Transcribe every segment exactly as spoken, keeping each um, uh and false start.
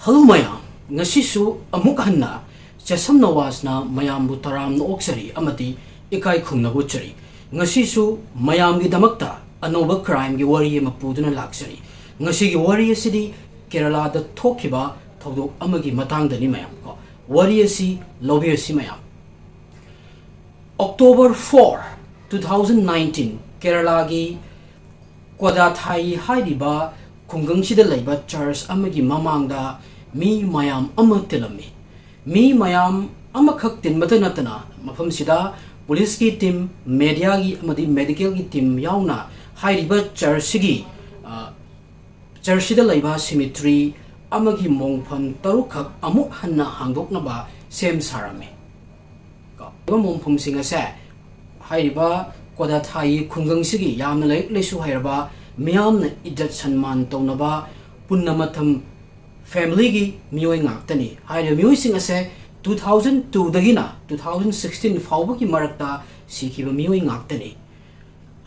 Hello ꯃꯌꯥꯝ, ꯉꯁꯤꯁꯨ ꯑꯃꯨꯛ ꯍꯟꯅ ꯆꯦꯁꯝ ꯅꯋꯥꯖꯅ ꯃꯌꯥꯝꯕꯨ ꯇꯔꯥꯝꯅ ꯑꯣꯛꯆꯔꯤ ꯑꯃꯗꯤ ꯏꯀꯥꯏ ꯈꯨꯝꯅꯕ ꯎꯠꯆꯔꯤ꯫ ꯉꯁꯤꯁꯨ ꯃꯌꯥꯝꯒꯤꯗꯃꯛꯇ ꯑꯅꯧꯕ crimeꯒꯤ ꯋꯥꯔꯤ ꯑꯃ ꯄꯨꯗꯨꯅ ꯂꯥꯛꯆꯔꯤ꯫ ꯉꯁꯤꯒꯤ ꯋꯥꯔꯤ ꯑꯁꯤꯗꯤ ꯀꯦꯔꯂꯥꯗ ꯊꯣꯛꯈꯤꯕ ꯊꯧꯗꯣꯛ ꯑꯃꯒꯤ ꯃꯇꯥꯡꯗꯅꯤ ꯃꯌꯥꯝ꯫ ꯀꯣ, ꯋꯥꯔꯤ ꯑꯁꯤ ꯂꯧꯕꯤꯔꯁꯤ ꯃꯌꯥꯝ꯫ October four, two thousand nineteen, ꯀꯦꯔꯂꯥꯒꯤ ꯀꯣꯗꯥꯊꯥꯏ ꯍꯥꯏꯔꯤꯕ ꯈꯨꯡꯒꯪꯁꯤꯗ ꯂꯩꯕ church ꯑꯃꯒꯤ ꯃꯃꯥꯡꯗ ꯃꯤ ꯃꯌꯥꯝ ꯑꯃ ꯇꯤꯜꯂꯝꯃꯤ꯫ ꯃꯤ ꯃꯌꯥꯝ ꯑꯃꯈꯛ ꯇꯤꯟꯕꯇ ꯅꯠꯇꯅ ꯃꯐꯝꯁꯤꯗ policeꯀꯤ team, mediaꯒꯤ ꯑꯃꯗꯤ medicalꯒꯤ team ꯌꯥꯎꯅ ꯍꯥꯏꯔꯤꯕ churchꯁꯤꯒꯤ, ꯑ, churchꯁꯤꯗ ꯂꯩꯕ cemetery ꯑꯃꯒꯤ ꯃꯣꯡꯐꯝ ꯇꯔꯨꯛꯈꯛ ꯑꯃꯨꯛ ꯍꯟꯅ ꯍꯥꯡꯗꯣꯛꯅꯕ ꯁꯦꯝ ꯁꯥꯔꯝꯃꯤ꯫ ꯀꯣ, ꯃꯣꯡꯐꯝꯁꯤꯡ ꯑꯁꯦ ꯍꯥꯏꯔꯤꯕ ꯀꯣꯗꯥꯊꯥꯏ ꯈꯨꯡꯒꯪꯁꯤꯒꯤ ꯌꯥꯝꯅ ꯂꯥꯏꯔꯤꯛ ꯂꯥꯏꯁꯨ ꯍꯩꯔꯕ, ꯃꯤꯌꯥꯝꯅ ꯏꯖꯠ ꯁꯟꯃꯥꯟ ꯇꯧꯅꯕ ꯄꯨꯟꯅꯃꯊꯝ familyꯒꯤ ꯃꯤꯑꯣꯏ ꯉꯥꯛꯇꯅꯤ꯫ ꯍꯥꯏꯔꯤꯕ ꯃꯤꯑꯣꯏꯁꯤꯡ ꯑꯁꯦ two thousand twoꯗꯒꯤꯅ two thousand sixteen ꯐꯥꯎꯕꯒꯤ ꯃꯔꯛꯇ ꯁꯤꯈꯤꯕ ꯃꯤꯑꯣꯏ ꯉꯥꯛꯇꯅꯤ꯫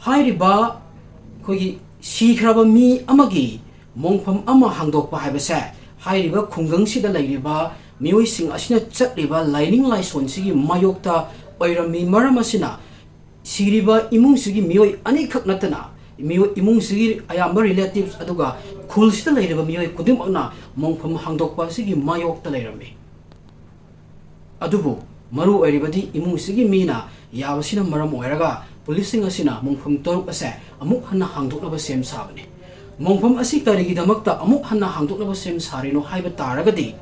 ꯍꯥꯏꯔꯤꯕ ꯑꯩꯈꯣꯏꯒꯤ ꯁꯤꯈ꯭ꯔꯕ ꯃꯤ ꯑꯃꯒꯤ ꯃꯣꯡꯐꯝ ꯑꯃ ꯍꯥꯡꯗꯣꯛꯄ ꯍꯥꯏꯕꯁꯦ ꯍꯥꯏꯔꯤꯕ ꯈꯨꯡꯒꯪꯁꯤꯗ ꯂꯩꯔꯤꯕ ꯃꯤꯑꯣꯏꯁꯤꯡ ꯑꯁꯤꯅ ꯆꯠꯂꯤꯕ ꯂꯥꯏꯅꯤꯡ ꯂꯥꯏꯁꯣꯟꯁꯤꯒꯤ ꯃꯥꯌꯣꯛꯇ ꯑꯣꯏꯔꯝꯃꯤ꯫ ꯃꯔꯝ ꯑꯁꯤꯅ ꯁꯤꯔꯤꯕ ꯏꯃꯨꯡꯁꯤꯒꯤ ꯃꯤꯑꯣꯏ ꯑꯅꯤꯈꯛ ꯅꯠꯇꯅ ꯃꯤꯑꯣꯏ, ꯏꯃꯨꯡꯁꯤꯒꯤ ꯑꯌꯥꯝꯕ relatives ꯑꯗꯨꯒ ꯈꯨꯜꯁꯤꯗ ꯂꯩꯔꯤꯕ ꯃꯤꯑꯣꯏ ꯈꯨꯗꯤꯡꯃꯛꯅ ꯃꯣꯡꯐꯝ ꯍꯥꯡꯗꯣꯛꯄ ꯑꯁꯤꯒꯤ ꯃꯥꯌꯣꯛꯇ ꯂꯩꯔꯝꯃꯤ꯫ ꯑꯗꯨꯕꯨ ꯃꯔꯨ ꯑꯣꯏꯔꯤꯕꯗꯤ ꯏꯃꯨꯡꯁꯤꯒꯤ ꯃꯤꯅ ꯌꯥꯕꯁꯤꯅ ꯃꯔꯝ ꯑꯣꯏꯔꯒ policeꯁꯤꯡ ꯑꯁꯤꯅ ꯃꯣꯡꯐꯝ ꯇꯔꯨꯛ ꯑꯁꯦ ꯑꯃꯨꯛ ꯍꯟꯅ ꯍꯥꯡꯗꯣꯛꯅꯕ ꯁꯦꯝ ꯁꯥꯕꯅꯤ꯫ ꯃꯣꯡꯐꯝ ꯑꯁꯤ ꯀꯔꯤꯒꯤꯗꯃꯛꯇ ꯑꯃꯨꯛ ꯍꯟꯅ ꯍꯥꯡꯗꯣꯛꯅꯕ ꯁꯦꯝ ꯁꯥꯔꯤꯅꯣ ꯍꯥꯏꯕ ꯇꯥꯔꯒꯗꯤ,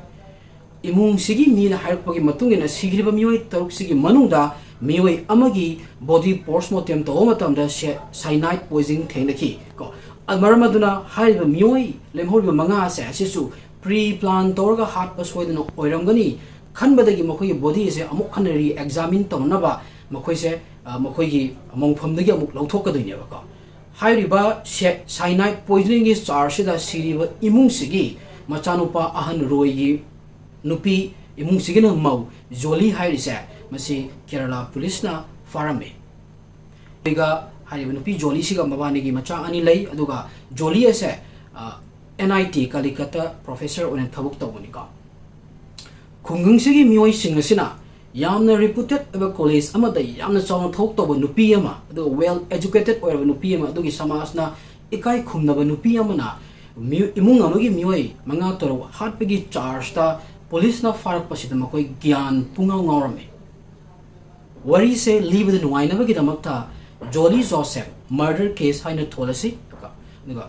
ꯏꯃꯨꯡꯁꯤꯒꯤ ꯃꯤꯅ ꯍꯥꯏꯔꯛꯄꯒꯤ ꯃꯇꯨꯡ ꯏꯟꯅ ꯁꯤꯈ꯭ꯔꯤꯕ ꯃꯤꯑꯣꯏ ꯇꯔꯨꯛꯁꯤꯒꯤ ꯃꯅꯨꯡꯗ ꯃꯤꯑꯣꯏ ꯑꯃꯒꯤ body post mortem ꯇꯧꯕ ꯃꯇꯝꯗ ꯁꯦ-, cyanide poisoning ꯊꯦꯡꯅꯈꯤ꯫ ꯀꯣ, ꯑ-, ꯃꯔꯝ ꯑꯗꯨꯅ ꯍꯥꯏꯔꯤꯕ ꯃꯤꯑꯣꯏ ꯂꯦꯝꯍꯧꯔꯤꯕ ꯃꯉꯥ ꯑꯁꯦ ꯑꯁꯤꯁꯨ pre-plan ꯇꯧꯔꯒ ꯍꯥꯠꯄ ꯁꯣꯏꯗꯅ ꯑꯣꯏꯔꯝꯒꯅꯤ ꯈꯟꯕꯗꯒꯤ ꯃꯈꯣꯏꯒꯤ body ꯑꯁꯦ ꯑꯃꯨꯛ ꯍꯟꯅ re-examine ꯇꯧꯅꯅꯕ ꯃꯈꯣꯏꯁꯦ, ꯑ, ꯃꯈꯣꯏꯒꯤ ꯃꯣꯡꯐꯝꯗꯒꯤ ꯑꯃꯨꯛ ꯂꯧꯊꯣꯛꯀꯗꯣꯏꯅꯦꯕꯀꯣ꯫ ꯍꯥꯏꯔꯤꯕ ꯁꯦ-, cyanide poisoningꯒꯤ chargeꯁꯤꯗ ꯁꯤꯔꯤꯕ ꯏꯃꯨꯡꯁꯤꯒꯤ ꯃꯆꯥꯅꯨꯄꯥ ꯑꯍꯟ ꯔꯣꯏꯒꯤ ꯅꯨꯄꯤ, ꯏꯃꯨꯡꯁꯤꯒꯤꯅ ꯃꯧ ꯖꯣꯂꯤ ꯍꯥꯏꯔꯤꯁꯦ, ꯃꯁꯤ ꯀꯦꯔꯂꯥ policeꯅ ꯐꯥꯔꯝꯃꯤ꯫ ꯑꯗꯨꯒ ꯍꯥꯏꯔꯤꯕ ꯅꯨꯄꯤ ꯖꯣꯂꯤꯁꯤꯒ ꯃꯕꯥꯅꯤꯒꯤ ꯃꯆꯥ ꯑꯅꯤ ꯂꯩ꯫ ꯑꯗꯨꯒ ꯖꯣꯂꯤ ꯑꯁꯦ, ꯑ, ꯑꯦꯟ ꯑꯥꯏ ꯇꯤ ꯀꯂꯤꯀꯇꯥ ꯄ꯭ꯔꯣꯐꯦꯁꯔ ꯑꯣꯏꯅ ꯊꯕꯛ ꯇꯧꯕꯅꯤꯀꯣ꯫ ꯈꯨꯡꯒꯪꯁꯤꯒꯤ ꯃꯤꯑꯣꯏꯁꯤꯡ ꯑꯁꯤꯅ ꯌꯥꯝꯅ ꯔꯤꯄ꯭ꯌꯨꯇꯦꯠ ꯑꯣꯏꯕ ꯀꯣꯂꯦꯖ ꯑꯃꯗ ꯌꯥꯝꯅ ꯆꯥꯎꯅ ꯊꯕꯛ ꯇꯧꯕ ꯅꯨꯄꯤ ꯑꯃ, ꯑꯗꯨꯒ ꯋꯦꯜ ꯑꯦꯖꯨꯀꯦꯇꯦꯠ ꯑꯣꯏꯔꯕ ꯅꯨꯄꯤ ꯑꯃ, ꯑꯗꯨꯒꯤ ꯁꯃꯥꯖꯅ ꯏꯀꯥꯏ ꯈꯨꯝꯅꯕ ꯅꯨꯄꯤ ꯑꯃꯅ ꯃꯤꯑꯣ-, ꯏꯃꯨꯡ ꯑꯃꯒꯤ ꯃꯤꯑꯣꯏ ꯃꯉꯥ ꯇꯔꯨꯛ ꯍꯥꯠꯄꯒꯤ ꯆꯥꯔꯖꯇ ꯄꯨꯂꯤꯁꯅ ꯐꯥꯔꯛꯄꯁꯤꯗ ꯃꯈꯣꯏ ꯒ꯭ꯌꯥꯟ ꯄꯨꯡꯉꯥꯎ ꯉꯥꯎꯔꯝꯃꯤ꯫ ꯋꯥꯔꯤꯁꯦ ꯂꯤꯕꯗ ꯅꯨꯡꯉꯥꯏꯅꯕꯒꯤꯗꯃꯛꯇ ꯖꯣꯂꯤ ꯖꯣꯁꯦꯐ ꯃꯔꯗꯔ ꯀꯦꯁ ꯍꯥꯏꯅ ꯊꯣꯜꯂꯁꯤ꯫ ꯑꯗꯨꯒ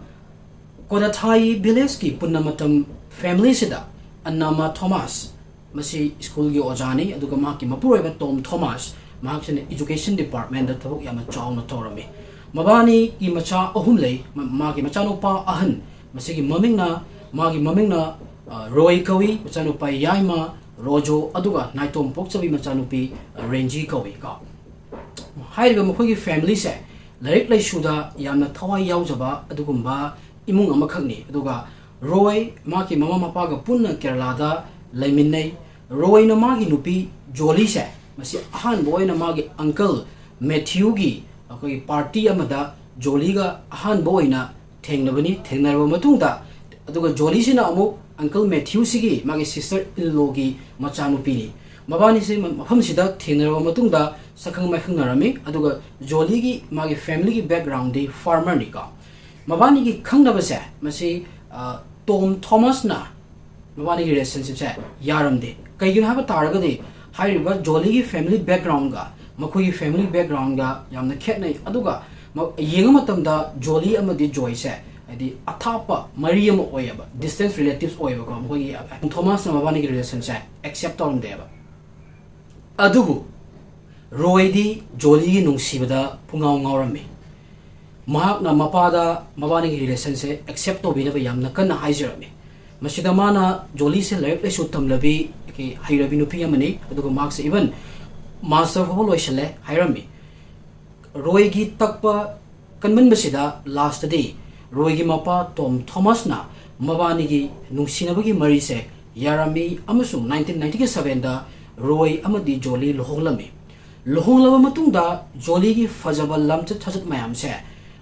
ꯀꯣꯗꯥꯊꯥꯏ ꯚꯤꯂꯦꯖꯀꯤ ꯄꯨꯟꯅ ꯃꯇꯝ ꯐꯦꯃꯤꯂꯤꯁꯤꯗ ꯑꯅꯥꯃꯥ ꯊꯣꯃꯥꯁ, ꯃꯁꯤ ꯁ꯭ꯀꯨꯜꯒꯤ ꯑꯣꯖꯥꯅꯤ, ꯑꯗꯨꯒ ꯃꯍꯥꯛꯀꯤ ꯃꯄꯨꯔꯣꯏꯕ ꯇꯣꯝ ꯊꯣꯃꯥꯁ, ꯃꯍꯥꯛꯁꯤꯅ ꯏꯖꯨꯀꯦꯁꯟ ꯗꯤꯄꯥꯔꯠꯃꯦꯟꯗ ꯊꯕꯛ ꯌꯥꯝꯅ ꯆꯥꯎꯅ ꯇꯧꯔꯝꯃꯤ꯫ ꯃꯕꯥꯅꯤꯒꯤ ꯃꯆꯥ ꯑꯍꯨꯝ ꯂꯩ꯫ ꯃ-, ꯃꯥꯒꯤ ꯃꯆꯥꯅꯨꯄꯥ ꯑꯍꯟ, ꯃꯁꯤꯒꯤ ꯃꯃꯤꯡꯅ, ꯃꯥꯒꯤ ꯃꯃꯤꯡꯅ, ꯑ, ꯔꯣꯏ ꯀꯧꯏ, ꯃꯆꯥꯅꯨꯄꯥ ꯌꯥꯏꯃ, ꯔꯣꯖꯣ, ꯑꯗꯨꯒ ꯅꯥꯏꯇꯣꯝ ꯄꯣꯛꯆꯕꯤ ꯃꯆꯥꯅꯨꯄꯤ, ꯑ, ꯔꯦꯟꯖꯤ ꯀꯧꯏ ꯀꯣ꯫ ꯍꯥꯏꯔꯤꯕ ꯃꯈꯣꯏꯒꯤ ꯐꯦꯃꯤꯂꯤꯁꯦ ꯂꯥꯏꯔꯤꯛ ꯂꯥꯏꯁꯨꯗ ꯌꯥꯝꯅ ꯊꯋꯥꯏ ꯌꯥꯎꯖꯕ ꯑꯗꯨꯒꯨꯝꯕ ꯏꯃꯨꯡ ꯑꯃꯈꯛꯅꯤ꯫ ꯑꯗꯨꯒ ꯔꯣꯏ ꯃꯥꯒꯤ ꯃꯃꯥ ꯃꯄꯥꯒ ꯄꯨꯟꯅ ꯀꯦꯔꯂꯥꯗ ꯂꯩꯃꯤꯟꯅꯩ꯫ ꯔꯣꯏꯅ ꯃꯥꯒꯤ ꯅꯨꯄꯤ ꯖꯣꯂꯤꯁꯦ, ꯃꯁꯤ ꯑꯍꯥꯟꯕ ꯑꯣꯏꯅ ꯃꯥꯒꯤ ꯑꯪꯀꯜ ꯃꯦꯊ꯭ꯌꯨꯒꯤ ꯑꯩꯈꯣꯏꯒꯤ ꯄꯥꯔꯇꯤ ꯑꯃꯗ ꯖꯣꯂꯤꯒ ꯑꯍꯥꯟꯕ ꯑꯣꯏꯅ ꯊꯦꯡꯅꯕꯅꯤ꯫ ꯊꯦꯡꯅꯔꯕ ꯃꯇꯨꯡꯗ, ꯑꯗꯨꯒ ꯖꯣꯂꯤꯁꯤꯅ ꯑꯃꯨꯛ ꯑꯪꯀꯜ ꯃꯦꯊ꯭ꯌꯨꯁꯤꯒꯤ ꯃꯥꯒꯤ ꯁꯤꯁꯇꯔ ꯏꯟ ꯂꯣꯒꯤ ꯃꯆꯥꯅꯨꯄꯤꯅꯤ꯫ ꯃꯕꯥꯅꯤꯁꯤ ꯃ-, ꯃꯐꯝꯁꯤꯗ ꯊꯦꯡꯅꯔꯕ ꯃꯇꯨꯡꯗ ꯁꯛꯈꯪ ꯃꯥꯏꯈꯪꯅꯔꯝꯃꯤ꯫ ꯑꯗꯨꯒ ꯖꯣꯂꯤꯒꯤ ꯃꯥꯒꯤ ꯐꯦꯃꯤꯂꯤꯒꯤ ꯕꯦꯛꯒ꯭ꯔꯥꯎꯟꯗꯤ ꯐꯥꯔꯃꯔꯅꯤꯀꯣ꯫ ꯃꯕꯥꯅꯤꯒꯤ ꯈꯪꯅꯕꯁꯦ ꯃꯁꯤ, ꯑ, ꯇꯣꯝ ꯊꯣꯃꯁꯅ ꯃꯕꯥꯅꯤꯒꯤ ꯔꯤꯂꯦꯁꯟꯁꯤꯞꯁꯦ ꯌꯥꯔꯝꯗꯦ꯫ ꯀꯩꯒꯤꯅꯣ ꯍꯥꯏꯕ ꯇꯥꯔꯒꯗꯤ, ꯍꯥꯏꯔꯤꯕ ꯖꯣꯂꯤꯒꯤ ꯐꯦꯃꯤꯂꯤ ꯕꯦꯛꯒ꯭ꯔꯥꯎꯟꯒ ꯃꯈꯣꯏꯒꯤ ꯐꯦꯃꯤꯂꯤ ꯕꯦꯛꯒ꯭ꯔꯥꯎꯟꯒ ꯌꯥꯝꯅ ꯈꯦꯠꯅꯩ꯫ ꯑꯗꯨꯒ ꯃ-, ꯌꯦꯡꯕ ꯃꯇꯝꯗ ꯖꯣꯂꯤ ꯑꯃꯗꯤ ꯖꯣꯏꯁꯦ, ꯍꯥꯏꯗꯤ, ꯑꯊꯥꯞꯄ ꯃꯔꯤ ꯑꯃ ꯑꯣꯏꯌꯦꯕ, ꯗꯤꯁꯇꯦꯟꯁ ꯔꯤꯂꯦꯇꯤꯚꯁ ꯑꯣꯏꯌꯦꯕꯀꯣ꯫ ꯃꯈꯣꯏꯒꯤ ꯊꯣꯃꯥꯁꯅ ꯃꯕꯥꯅꯤꯒꯤ ꯔꯤꯂꯦꯁꯟꯁꯦ ꯑꯦꯛꯁꯦꯞ ꯇꯧꯔꯝꯗꯦꯕ꯫ ꯑꯗꯨꯕꯨ ꯔꯣꯏꯗꯤ ꯖꯣꯂꯤꯒꯤ ꯅꯨꯡꯁꯤꯕꯗ ꯄꯨꯡꯉꯥꯎ ꯉꯥꯎꯔꯝꯃꯤ꯫ ꯃꯍꯥꯛꯅ ꯃꯄꯥꯗ ꯃꯕꯥꯅꯤꯒꯤ ꯔꯤꯂꯦꯁꯟꯁꯦ ꯑꯦꯛꯁꯦꯞ ꯇꯧꯕꯤꯅꯕ ꯌꯥꯝꯅ ꯀꯟꯅ ꯍꯥꯏꯖꯔꯝꯃꯤ꯫ ꯃꯁꯤꯗ ꯃꯥꯅ ꯖꯣꯂꯤꯁꯦ ꯂꯥꯏꯔꯤꯛ ꯂꯥꯏꯁꯨ ꯇꯝꯂꯕꯤ, ꯑꯩꯈꯣꯏ ꯍꯩꯔꯕꯤ ꯅꯨꯄꯤ ꯑꯃꯅꯤ, ꯑꯗꯨꯒ ꯃꯍꯥꯛꯁꯦ ꯏꯚꯟ ꯃꯥꯁꯇꯔ ꯐꯥꯎꯕ ꯂꯣꯏꯁꯤꯜꯂꯦ ꯍꯥꯏꯔꯝꯃꯤ꯫ ꯔꯣꯏꯒꯤ ꯇꯛꯄ ꯀꯟꯃꯟꯕꯁꯤꯗ ꯂꯥꯁꯇꯗꯤ ꯔꯣꯏꯒꯤ ꯃꯄꯥ ꯇꯣꯝ ꯊꯣꯃꯁꯅ ꯃꯕꯥꯅꯤꯒꯤ ꯅꯨꯡꯁꯤꯅꯕꯒꯤ ꯃꯔꯤꯁꯦ ꯌꯥꯔꯝꯃꯤ, ꯑꯃꯁꯨꯡ ꯅꯥꯏꯟꯇꯤꯟ ꯅꯥꯏꯟꯇꯤ ꯁꯚꯦꯟꯗ ꯔꯣꯏ ꯑꯃꯗꯤ ꯖꯣꯂꯤ ꯂꯨꯍꯣꯡꯂꯝꯃꯤ꯫ ꯂꯨꯍꯣꯡꯂꯕ ꯃꯇꯨꯡꯗ ꯖꯣꯂꯤꯒꯤ ꯐꯖꯕ ꯂꯝꯆꯠ ꯁꯥꯖꯠ ꯃꯌꯥꯝꯁꯦ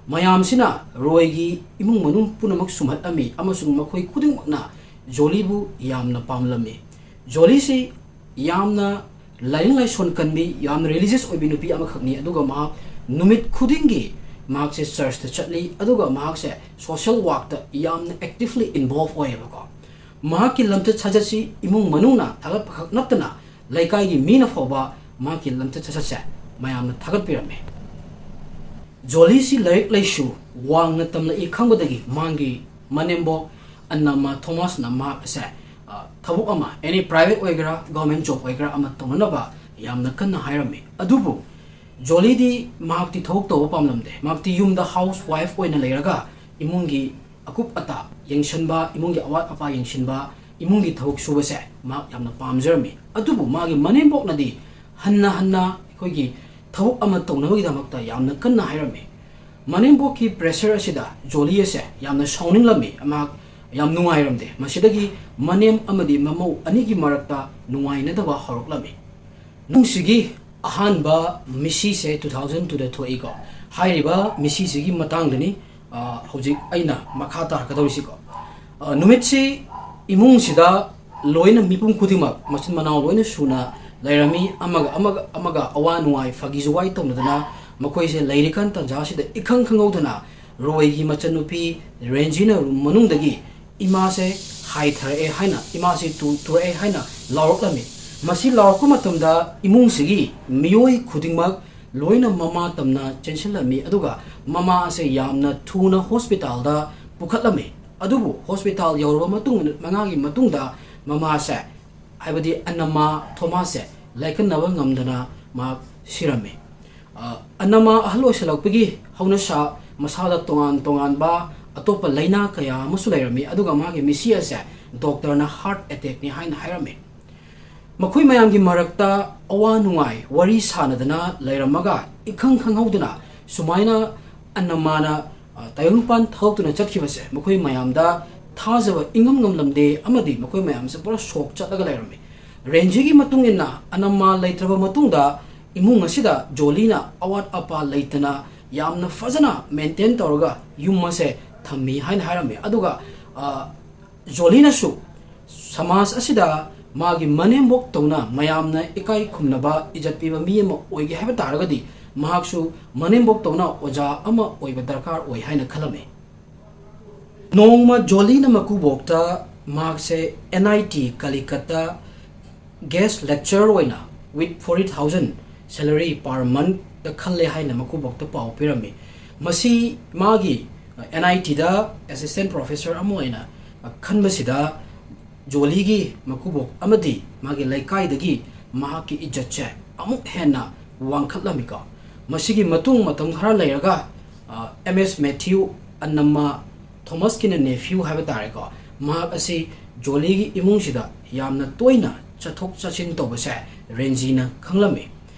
ꯃꯌꯥꯝꯁꯤꯅ ꯔꯣꯏꯒꯤ ꯏꯃꯨꯡ ꯃꯅꯨꯡ ꯄꯨꯝꯅꯃꯛ ꯁꯨꯝꯍꯠꯂꯝꯃꯤ ꯑꯃꯁꯨꯡ ꯃꯈꯣꯏ ꯈꯨꯗꯤꯡꯃꯛꯅ ꯖꯣꯂꯤꯕꯨ ꯌꯥꯝꯅ ꯄꯥꯝꯂꯝꯃꯤ꯫ ꯖꯣꯂꯤꯁꯤ ꯌꯥꯝꯅ ꯂꯥꯏꯅꯤꯡ ꯂꯥꯏꯁꯣꯟ ꯀꯟꯕꯤ, ꯌꯥꯝꯅ religious ꯑꯣꯏꯕꯤ ꯅꯨꯄꯤ ꯑꯃꯈꯛꯅꯤ꯫ ꯑꯗꯨꯒ ꯃꯍꯥꯛ ꯅꯨꯃꯤꯠ ꯈꯨꯗꯤꯡꯒꯤ ꯃꯍꯥꯛꯁꯦ ꯆꯔꯆꯇ ꯆꯠꯂꯤ, ꯑꯗꯨꯒ ꯃꯍꯥꯛꯁꯦ social workꯇ ꯌꯥꯝꯅ actively involve ꯑꯣꯏꯌꯦꯕꯀꯣ꯫ ꯃꯍꯥꯛꯀꯤ ꯂꯝꯆꯠ ꯁꯥꯖꯠꯁꯤ ꯏꯃꯨꯡ ꯃꯅꯨꯡꯅ ꯊꯥꯒꯠꯄ ꯈꯛ ꯅꯠꯇꯅ ꯂꯩꯀꯥꯏꯒꯤ ꯃꯤꯅ ꯐꯥꯎꯕ ꯃꯍꯥꯛꯀꯤ ꯂꯝꯆꯠ ꯁꯥꯖꯠꯁꯦ ꯃꯌꯥꯝꯅ ꯊꯥꯒꯠꯄꯤꯔꯝꯃꯤ꯫ ꯖꯣꯂꯤꯁꯤ ꯂꯥꯏꯔꯤꯛ ꯂꯥꯏꯁꯨ ꯋꯥꯡꯅ ꯇꯝꯂꯛꯏ ꯈꯪꯕꯗꯒꯤ ꯃꯥꯒꯤ ꯃꯅꯦꯝꯕꯣꯛ ꯑꯅꯃꯥ ꯊꯣꯃꯥꯁꯅ ꯃꯍꯥꯛ ꯑꯁꯦ, ꯑ, ꯊꯕꯛ ꯑꯃ, any private ꯑꯣꯏꯒꯦꯔꯥ, government job ꯑꯣꯏꯒꯦꯔꯥ, ꯑꯃ ꯇꯧꯅꯅꯕ ꯌꯥꯝꯅ ꯀꯟꯅ ꯍꯥꯏꯔꯝꯃꯤ꯫ ꯑꯗꯨꯕꯨ ꯖꯣꯂꯤꯗꯤ ꯃꯍꯥꯛꯇꯤ ꯊꯕꯛ ꯇꯧꯕ ꯄꯥꯝꯂꯝꯗꯦ꯫ ꯃꯍꯥꯛꯇꯤ ꯌꯨꯝꯗ housewife ꯑꯣꯏꯅ ꯂꯩꯔꯒ ꯏꯃꯨꯡꯒꯤ ꯑꯀꯨꯞ ꯑꯇꯥ ꯌꯦꯡꯁꯤꯟꯕ, ꯏꯃꯨꯡꯒꯤ ꯑꯋꯥꯠ ꯑꯄꯥ ꯌꯦꯡꯁꯤꯟꯕ, ꯏꯃꯨꯡꯒꯤ ꯊꯕꯛ ꯁꯨꯕꯁꯦ ꯃꯍꯥꯛ ꯌꯥꯝꯅ ꯄꯥꯝꯖꯔꯝꯃꯤ꯫ ꯑꯗꯨꯕꯨ ꯃꯥꯒꯤ ꯃꯅꯦꯝꯕꯣꯛꯅꯗꯤ ꯍꯟꯅ ꯍꯟꯅ ꯑꯩꯈꯣꯏꯒꯤ ꯊꯕꯛ ꯑꯃ ꯇꯧꯅꯕꯒꯤꯗꯃꯛꯇ ꯌꯥꯝꯅ ꯀꯟꯅ ꯍꯥꯏꯔꯝꯃꯤ꯫ ꯃꯅꯦꯝꯕꯣꯛꯀꯤ pressure ꯑꯁꯤꯗ ꯖꯣꯂꯤ ꯑꯁꯦ ꯌꯥꯝꯅ ꯁꯥꯎꯅꯤꯡꯂꯝꯃꯤ꯫ ꯃꯍꯥꯛ ꯌꯥꯝ ꯅꯨꯡꯉꯥꯏꯔꯝꯗꯦ꯫ ꯃꯁꯤꯗꯒꯤ ꯃꯅꯦꯝ ꯑꯃꯗꯤ ꯃꯃꯧ ꯑꯅꯤꯒꯤ ꯃꯔꯛꯇ ꯅꯨꯡꯉꯥꯏꯅꯗꯕ ꯍꯧꯔꯛꯂꯝꯃꯤ꯫ ꯏꯃꯨꯡꯁꯤꯒꯤ ꯑꯍꯥꯟꯕ ꯃꯤꯁꯤꯁꯦ two thousand twoꯗ ꯊꯣꯛꯏꯀꯣ꯫ ꯍꯥꯏꯔꯤꯕ ꯃꯤꯁꯤꯁꯤꯒꯤ ꯃꯇꯥꯡꯗꯅꯤ, ꯑ, ꯍꯧꯖꯤꯛ ꯑꯩꯅ ꯃꯈꯥ ꯇꯥꯔꯛꯀꯗꯧꯔꯤꯁꯤꯀꯣ꯫ ꯑ, ꯅꯨꯃꯤꯠꯁꯤ ꯏꯃꯨꯡꯁꯤꯗ ꯂꯣꯏꯅ ꯃꯤꯄꯨꯝ ꯈꯨꯗꯤꯡꯃꯛ ꯃꯆꯤꯟ ꯃꯅꯥꯎ ꯂꯣꯏꯅ ꯁꯨꯅ ꯂꯩꯔꯝꯃꯤ꯫ ꯑꯃꯒ ꯑꯃꯒ ꯑꯃꯒ ꯑꯋꯥ ꯅꯨꯡꯉꯥꯏ ꯐꯥꯒꯤ ꯖꯨꯒꯥꯏ ꯇꯧꯅꯗꯅ ꯃꯈꯣꯏꯁꯦ ꯂꯩꯔꯤꯀꯥꯟ ꯇꯥꯟꯖꯥꯁꯤꯗ ꯏꯈꯪ ꯈꯪꯍꯧꯗꯅ ꯔꯣꯏꯒꯤ ꯃꯆꯟꯅꯨꯄꯤ ꯔꯦꯟꯖꯤꯅ ꯔꯨꯝ ꯃꯅꯨꯡꯗꯒꯤ ꯏꯃꯥꯁꯦ ꯍꯥꯏꯊꯔꯛꯑꯦ ꯍꯥꯏꯅ, ꯏꯃꯥꯁꯦ ꯇꯨ-, ꯇꯨꯔꯛꯑꯦ ꯍꯥꯏꯅ ꯂꯥꯎꯔꯛꯂꯝꯃꯤ꯫ ꯃꯁꯤ ꯂꯥꯎꯔꯛꯄ ꯃꯇꯝꯗ ꯏꯃꯨꯡꯁꯤꯒꯤ ꯃꯤꯑꯣꯏ ꯈꯨꯗꯤꯡꯃꯛ ꯂꯣꯏꯅ ꯃꯃꯥ ꯇꯝꯅ ꯆꯦꯟꯁꯤꯜꯂꯝꯃꯤ, ꯑꯗꯨꯒ ꯃꯃꯥ ꯑꯁꯦ ꯌꯥꯝꯅ ꯊꯨꯅ ꯍꯣꯁꯄꯤꯇꯥꯜꯗ ꯄꯨꯈꯠꯂꯝꯃꯤ꯫ ꯑꯗꯨꯕꯨ ꯍꯣꯁꯄꯤꯇꯥꯜ ꯌꯧꯔꯕ ꯃꯇꯨꯡ, ꯃꯤꯅꯤꯠ ꯃꯉꯥꯒꯤ ꯃꯇꯨꯡꯗ ꯃꯃꯥꯁꯦ, ꯍꯥꯏꯕꯗꯤ ꯑꯅꯃꯥ ꯊꯣꯃꯥꯁꯁꯦ ꯂꯥꯏꯀꯠꯅꯕ ꯉꯝꯗꯅ ꯃꯍꯥꯛ ꯁꯤꯔꯝꯃꯤ꯫ ꯑ, ꯑꯅꯃꯥ ꯑꯍꯜ ꯑꯣꯏꯁꯜꯂꯛꯄꯒꯤ ꯍꯧꯅꯁꯥ ꯃꯁꯥꯗ ꯇꯣꯉꯥꯟ ꯇꯣꯉꯥꯟꯕ ꯑꯇꯣꯞꯄ ꯂꯥꯏꯅꯥ ꯀꯌꯥ ꯑꯃꯁꯨ ꯂꯩꯔꯝꯃꯤ, ꯑꯗꯨꯒ ꯃꯥꯒꯤ ꯃꯤꯁꯤ ꯑꯁꯦ ꯗꯣꯛꯇꯔꯅ heart attackꯅꯤ ꯍꯥꯏꯅ ꯍꯥꯏꯔꯝꯃꯤ꯫ ꯃꯈꯣꯏ ꯃꯌꯥꯝꯒꯤ ꯃꯔꯛꯇ ꯑꯋꯥ ꯅꯨꯡꯉꯥꯏ ꯋꯥꯔꯤ ꯁꯥꯟꯅꯗꯅ ꯂꯩꯔꯝꯃꯒ ꯏꯈꯪ ꯈꯪꯍꯧꯗꯅ ꯁꯨꯃꯥꯏꯅ ꯑꯅꯃꯥꯅ, ꯑ, ꯇꯥꯏꯕꯪꯄꯥꯟ ꯊꯥꯗꯣꯛꯇꯨꯅ ꯆꯠꯈꯤꯕꯁꯦ ꯃꯈꯣꯏ ꯃꯌꯥꯝꯗ ꯊꯥꯖꯕ ꯏꯉꯝ ꯉꯝꯂꯝꯗꯦ ꯑꯃꯗꯤ ꯃꯈꯣꯏ ꯃꯌꯥꯝꯁꯦ ꯄꯨꯔꯥ ꯁꯣꯛ ꯆꯠꯂꯒ ꯂꯩꯔꯝꯃꯤ꯫ ꯔꯦꯟꯖꯤꯒꯤ ꯃꯇꯨꯡ ꯏꯟꯅ ꯑꯅꯃꯥ ꯂꯩꯇ꯭ꯔꯕ ꯃꯇꯨꯡꯗ ꯏꯃꯨꯡ ꯑꯁꯤꯗ ꯖꯣꯂꯤꯅ ꯑꯋꯥꯠ ꯑꯄꯥ ꯂꯩꯇꯅ ꯌꯥꯝꯅ ꯐꯖꯅ ꯃꯦꯟꯇꯦꯟ ꯇꯧꯔꯒ ꯌꯨꯝ ꯑꯁꯦ ꯊꯝꯃꯤ ꯍꯥꯏꯅ ꯍꯥꯏꯔꯝꯃꯤ꯫ ꯑꯗꯨꯒ, ꯑ, ꯖꯣꯂꯤꯅꯁꯨ ꯁꯃꯥꯖ ꯑꯁꯤꯗ ꯃꯥꯒꯤ ꯃꯅꯦꯝꯕꯣꯛ ꯇꯧꯅ ꯃꯌꯥꯝꯅ ꯏꯀꯥꯏ ꯈꯨꯝꯅꯕ, ꯏꯖꯠ ꯄꯤꯕ ꯃꯤ ꯑꯃ ꯑꯣꯏꯒꯦ ꯍꯥꯏꯕ ꯇꯥꯔꯒꯗꯤ, ꯃꯍꯥꯛꯁꯨ ꯃꯅꯦꯝꯕꯣꯛ ꯇꯧꯅ ꯑꯣꯖꯥ ꯑꯃ ꯑꯣꯏꯕ ꯗꯔꯀꯥꯔ ꯑꯣꯏ ꯍꯥꯏꯅ ꯈꯜꯂꯝꯃꯤ꯫ ꯅꯣꯡꯃ ꯖꯣꯂꯤꯅ ꯃꯀꯨꯕꯣꯛꯇ ꯃꯍꯥꯛꯁꯦ N I T ꯀꯂꯤꯀꯠꯇ guest lecturer ꯑꯣꯏꯅ with forty thousand salary per month ꯈꯜꯂꯦ ꯍꯥꯏꯅ ꯃꯀꯨꯕꯣꯛꯇ ꯄꯥꯎ ꯄꯤꯔꯝꯃꯤ꯫ ꯃꯁꯤ ꯃꯥꯒꯤ, ꯑ, N I T the assistant professor ꯑꯃ ꯑꯣꯏꯅ, ꯑ, ꯈꯟꯕꯁꯤꯗ ꯖꯣꯂꯤꯒꯤ ꯃꯀꯨꯕꯣꯛ ꯑꯃꯗꯤ ꯃꯥꯒꯤ ꯂꯩꯀꯥꯏꯗꯒꯤ ꯃꯍꯥꯛꯀꯤ ꯏꯖꯠꯁꯦ ꯑꯃꯨꯛ ꯍꯦꯟꯅ ꯋꯥꯡꯈꯠꯂꯝꯃꯤꯀꯣ꯫ ꯃꯁꯤꯒꯤ ꯃꯇꯨꯡ ꯃꯇꯝ ꯈꯔ ꯂꯩꯔꯒ, ꯑ, M S Matthew, ꯑꯅꯝꯃ ꯊꯣꯃꯁꯀꯤꯅ nephew ꯍꯥꯏꯕ ꯇꯥꯔꯦꯀꯣ, ꯃꯍꯥꯛ ꯑꯁꯤ ꯖꯣꯂꯤꯒꯤ ꯏꯃꯨꯡꯁꯤꯗ ꯌꯥꯝꯅ ꯇꯣꯏꯅ ꯆꯠꯊꯣꯛ ꯆꯠꯁꯤꯟ ꯇꯧꯕꯁꯦ ꯔꯦꯟꯖꯤꯅ ꯈꯪꯂꯝꯃꯤ꯫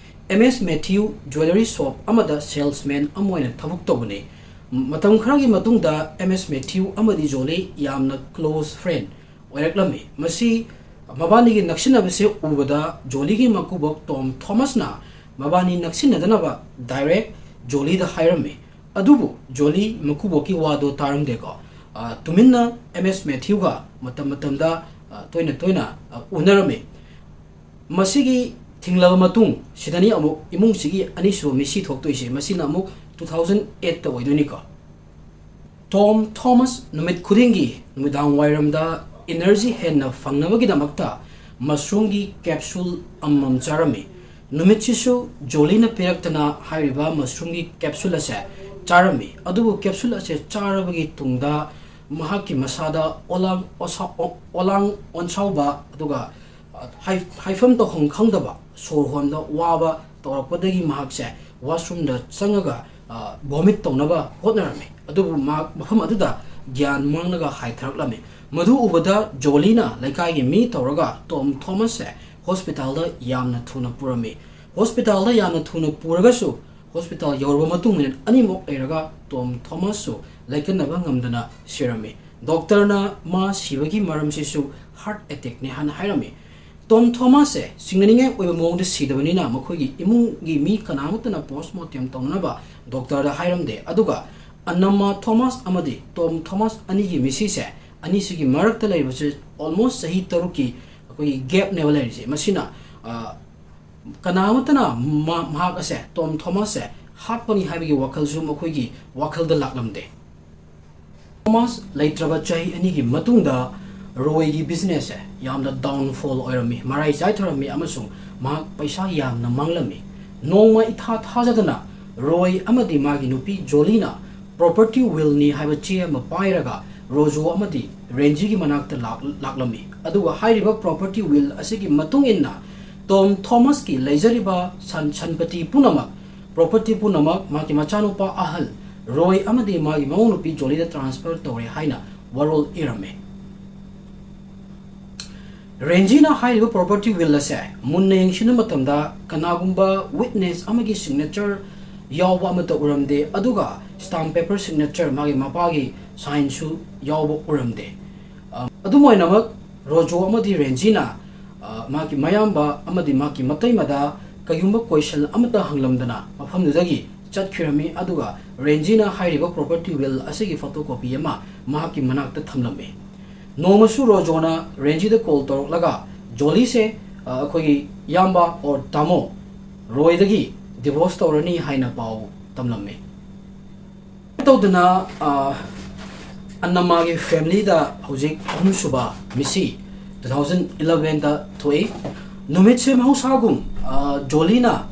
M S Matthew jewellery shop ꯑꯃꯗ salesman ꯑꯃ ꯑꯣꯏꯅ ꯊꯕꯛ ꯇꯧꯕꯅꯤ꯫ ꯃꯇꯝ ꯈꯔꯒꯤ ꯃꯇꯨꯡꯗ M S Matthew ꯑꯃꯗꯤ ꯖꯣꯂꯤ ꯌꯥꯝꯅ close friend ꯑꯣꯏꯔꯛꯂꯝꯃꯤ꯫ ꯃꯁꯤ ꯃꯕꯥꯅꯤꯒꯤ ꯅꯛꯁꯤꯟꯅꯕꯁꯦ ꯎꯕꯗ ꯖꯣꯂꯤꯒꯤ ꯃꯀꯨꯕꯣꯛ ꯇꯣꯝ ꯊꯣꯃꯁꯅ ꯃꯕꯥꯅꯤ ꯅꯛꯁꯤꯟꯅꯗꯅꯕ direct ꯖꯣꯂꯤꯗ ꯍꯥꯏꯔꯝꯃꯤ꯫ ꯑꯗꯨꯕꯨ ꯖꯣꯂꯤ ꯃꯀꯨꯕꯣꯛꯀꯤ ꯋꯥꯗꯣ ꯇꯥꯔꯝꯗꯦꯀꯣ꯫ ꯑ, ꯇꯨꯃꯤꯟꯅ M S Matthewꯒ ꯃꯇꯝ ꯃꯇꯝꯗ, ꯑ, ꯇꯣꯏꯅ ꯇꯣꯏꯅ, ꯑ, ꯎꯅꯔꯝꯃꯤ꯫ ꯃꯁꯤꯒꯤ ꯊꯤꯡꯂꯕ ꯃꯇꯨꯡ ꯁꯤꯗꯅꯤ ꯑꯃꯨꯛ ꯏꯃꯨꯡꯁꯤꯒꯤ ꯑꯅꯤꯁꯨꯕ ꯃꯤꯁꯤ ꯊꯣꯛꯇꯣꯏꯁꯦ꯫ ꯃꯁꯤꯅ ꯑꯃꯨꯛ two thousand eightꯇ ꯑꯣꯏꯗꯣꯏꯅꯤꯀꯣ꯫ ꯇꯣꯝ ꯊꯣꯃꯁ ꯅꯨꯃꯤꯠ ꯈꯨꯗꯤꯡꯒꯤ ꯅꯨꯃꯤꯗꯥꯡ ꯋꯥꯏꯔꯝꯗ energy ꯍꯦꯟꯅ ꯐꯪꯅꯕꯒꯤꯗꯃꯛꯇ mushroomꯒꯤ capsule ꯑꯃꯃꯝ ꯆꯥꯔꯝꯃꯤ꯫ ꯅꯨꯃꯤꯠꯁꯤꯁꯨ ꯖꯣꯂꯤꯅ ꯄꯤꯔꯛꯇꯅ ꯍꯥꯏꯔꯤꯕ mushroomꯒꯤ capsule ꯑꯁꯦ ꯆꯥꯔꯝꯃꯤ꯫ ꯑꯗꯨꯕꯨ capsule ꯑꯁꯦ ꯆꯥꯔꯕꯒꯤ ꯇꯨꯡꯗ ꯃꯍꯥꯛꯀꯤ ꯃꯁꯥꯗ ꯑꯣꯂꯥꯡ ꯑꯣꯁꯥ-, ꯑꯣ-, ꯑꯣꯂꯥꯡ ꯑꯣꯟꯁꯥꯎꯕ, ꯑꯗꯨꯒ, ꯑ, ꯍꯥꯏ-, ꯍꯥꯏꯐꯝ ꯇꯧꯐꯝ ꯈꯪꯗꯕ, ꯁꯣꯔ ꯍꯣꯟꯕ ꯋꯥꯕ ꯇꯧꯔꯛꯄꯗꯒꯤ ꯃꯍꯥꯛꯁꯦ washroomꯗ ꯆꯪꯉꯒ, ꯑ, vomit ꯇꯧꯅꯕ ꯍꯣꯠꯅꯔꯝꯃꯤ꯫ ꯑꯗꯨꯕꯨ ꯃꯍꯥꯛ ꯃꯐꯝ ꯑꯗꯨꯗ ꯒ꯭ꯌꯥꯟ ꯃꯥꯡꯂꯒ ꯍꯥꯏꯊꯔꯛꯂꯝꯃꯤ꯫ ꯃꯗꯨ ꯎꯕꯗ ꯖꯣꯂꯤꯅ ꯂꯩꯀꯥꯏꯒꯤ ꯃꯤ ꯇꯧꯔꯒ ꯇꯣꯝ ꯊꯣꯃꯁꯁꯦ hospitalꯗ ꯌꯥꯝꯅ ꯊꯨꯅ ꯄꯨꯔꯝꯃꯤ꯫ Hospitalꯗ ꯌꯥꯝꯅ ꯊꯨꯅ ꯄꯨꯔꯒꯁꯨ hospital ꯌꯧꯔꯕ ꯃꯇꯨꯡ ꯃꯤꯅꯤꯠ ꯑꯅꯤꯃꯨꯛ ꯂꯩꯔꯒ ꯇꯣꯝ ꯊꯣꯃꯁꯁꯨ ꯂꯥꯏꯀꯠꯅꯕ ꯉꯝꯗꯅ ꯁꯤꯔꯝꯃꯤ꯫ Doctorꯅ ꯃꯥ ꯁꯤꯕꯒꯤ ꯃꯔꯝꯁꯤꯁꯨ heart attackꯅꯤ ꯍꯥꯏꯅ ꯍꯥꯏꯔꯝꯃꯤ꯫ ꯇꯣꯝ ꯊꯣꯃꯁꯁꯦ ꯆꯤꯡꯅꯅꯤꯡꯉꯥꯏ ꯑꯣꯏꯕ ꯃꯑꯣꯡꯗ ꯁꯤꯗꯕꯅꯤꯅ ꯃꯈꯣꯏꯒꯤ ꯏꯃꯨꯡꯒꯤ ꯃꯤ ꯀꯅꯥꯃꯠꯇꯅ post mortem ꯇꯧꯅꯅꯕ ꯗꯣꯛꯇꯔꯗ ꯍꯥꯏꯔꯝꯗꯦ꯫ ꯑꯗꯨꯒ ꯑꯅꯝꯃ ꯊꯣꯃꯥꯁ ꯑꯃꯗꯤ ꯇꯣꯝ ꯊꯣꯃꯥꯁ ꯑꯅꯤꯒꯤ ꯃꯤꯁꯤꯁꯦ, ꯑꯅꯤꯁꯤꯒꯤ ꯃꯔꯛꯇ ꯂꯩꯔꯤꯕꯁꯦ almost ꯆꯍꯤ ꯇꯔꯨꯛꯀꯤ ꯑꯩꯈꯣꯏꯒꯤ gapꯅꯦꯕ ꯂꯩꯔꯤꯁꯦ꯫ ꯃꯁꯤꯅ, ꯑ, ꯀꯅꯥ ꯑꯃꯠꯇꯅ ꯃꯥ-, ꯃꯍꯥꯛ ꯑꯁꯦ, ꯇꯣꯝ ꯊꯣꯃꯥꯁꯁꯦ ꯍꯥꯠꯄꯅꯤ ꯍꯥꯏꯕꯒꯤ ꯋꯥꯈꯜꯁꯨ ꯃꯈꯣꯏꯒꯤ ꯋꯥꯈꯜꯗ ꯂꯥꯛꯂꯝꯗꯦ꯫ ꯊꯣꯃꯥꯁ ꯂꯩꯇ꯭ꯔꯕ ꯆꯍꯤ ꯑꯅꯤꯒꯤ ꯃꯇꯨꯡꯗ ꯔꯣꯏꯒꯤ businessꯁꯦ ꯌꯥꯝꯅ downfall ꯑꯣꯏꯔꯝꯃꯤ, ꯃꯔꯥꯏ ꯆꯥꯏꯊꯔꯝꯃꯤ ꯑꯃꯁꯨꯡ ꯃꯍꯥꯛ ꯄꯩꯁꯥ ꯌꯥꯝꯅ ꯃꯥꯡꯂꯝꯃꯤ꯫ ꯅꯣꯡꯃ ꯏꯊꯥ ꯊꯥꯖꯗꯅ ꯔꯣꯏ ꯑꯃꯗꯤ ꯃꯥꯒꯤ ꯅꯨꯄꯤ ꯖꯣꯂꯤꯅ property willꯅꯤ ꯍꯥꯏꯕ ꯆꯦ ꯑꯃ ꯄꯥꯏꯔꯒ ꯔꯣꯖꯣ ꯑꯃꯗꯤ ꯔꯦꯟꯖꯤꯒꯤ ꯃꯅꯥꯛꯇ ꯂꯥꯛ-, ꯂꯥꯛꯂꯝꯃꯤ꯫ ꯑꯗꯨꯒ ꯍꯥꯏꯔꯤꯕ property will ꯑꯁꯤꯒꯤ ꯃꯇꯨꯡ ꯏꯟꯅ ꯇꯣꯝ ꯊꯣꯃꯥꯁꯀꯤ ꯂꯩꯖꯔꯤꯕ ꯁꯟ-, ꯁꯟꯄꯇꯤ ꯄꯨꯝꯅꯃꯛ, property ꯄꯨꯝꯅꯃꯛ ꯃꯥꯒꯤ ꯃꯆꯥꯅꯨꯄꯥ ꯑꯍꯜ ꯔꯣꯏ ꯑꯃꯗꯤ ꯃꯥꯒꯤ ꯃꯃꯧ ꯅꯨꯄꯤ ꯖꯣꯂꯤꯗ transfer ꯇꯧꯔꯦ ꯍꯥꯏꯅ ꯋꯥꯔꯣꯜ ꯏꯔꯝꯃꯤ꯫ ꯔꯦꯟꯖꯤꯅ ꯍꯥꯏꯔꯤꯕ property will ꯑꯁꯦ ꯃꯨꯟꯅ ꯌꯦꯡꯁꯤꯟꯕ ꯃꯇꯝꯗ ꯀꯅꯥꯒꯨꯝꯕ witness ꯑꯃꯒꯤ signature ꯌꯥꯎꯕ ꯑꯃꯠꯇ ꯎꯔꯝꯗꯦ, ꯑꯗꯨꯒ stamp paper signature, ꯃꯥꯒꯤ ꯃꯄꯥꯒꯤ signꯁꯨ ꯌꯥꯎꯕ ꯎꯔꯝꯗꯦ꯫ ꯑ, ꯑꯗꯨꯝ ꯑꯣꯏꯅꯃꯛ, ꯔꯣꯖꯣ ꯑꯃꯗꯤ ꯔꯦꯟꯖꯤꯅ, ꯑ, ꯃꯥꯒꯤ ꯃꯌꯥꯝꯕ ꯑꯃꯗꯤ ꯃꯥꯒꯤ ꯃꯇꯩꯃꯗ ꯀꯩꯒꯨꯝꯕ question ꯑꯃꯠꯇ ꯍꯪꯂꯝꯗꯅ ꯃꯐꯝꯗꯨꯗꯒꯤ ꯆꯠꯈꯤꯔꯝꯃꯤ, ꯑꯗꯨꯒ ꯔꯦꯟꯖꯤꯅ ꯍꯥꯏꯔꯤꯕ property will ꯑꯁꯤꯒꯤ photocopy ꯑꯃ ꯃꯍꯥꯛꯀꯤ ꯃꯅꯥꯛꯇ ꯊꯝꯂꯝꯃꯤ꯫ ꯅꯣꯡꯃꯁꯨ ꯔꯣꯖꯣꯅ ꯔꯦꯟꯖꯤꯗ call ꯇꯧꯔꯛꯂꯒ ꯖꯣꯂꯤꯁꯦ, ꯑ, ꯑꯩꯈꯣꯏꯒꯤ ꯏꯌꯥꯝꯕ or ꯇꯥꯃꯣ ꯔꯣꯏꯗꯒꯤ divorce ꯇꯧꯔꯅꯤ ꯍꯥꯏꯅ ꯄꯥꯎ ꯇꯝꯂꯝꯃꯤ꯫ ꯇꯧꯗꯅ, ꯑ, ꯑꯅꯝꯃꯒꯤ familyꯗ ꯍꯧꯖꯤꯛ ꯑꯍꯨꯝꯁꯨꯕ ꯃꯤꯁꯤ two thousand elevenꯗ ꯊꯣꯛꯏ꯫ ꯅꯨꯃꯤꯠꯁꯦ ꯃꯍꯧꯁꯥꯒꯨꯝ, ꯑ, ꯖꯣꯂꯤꯅ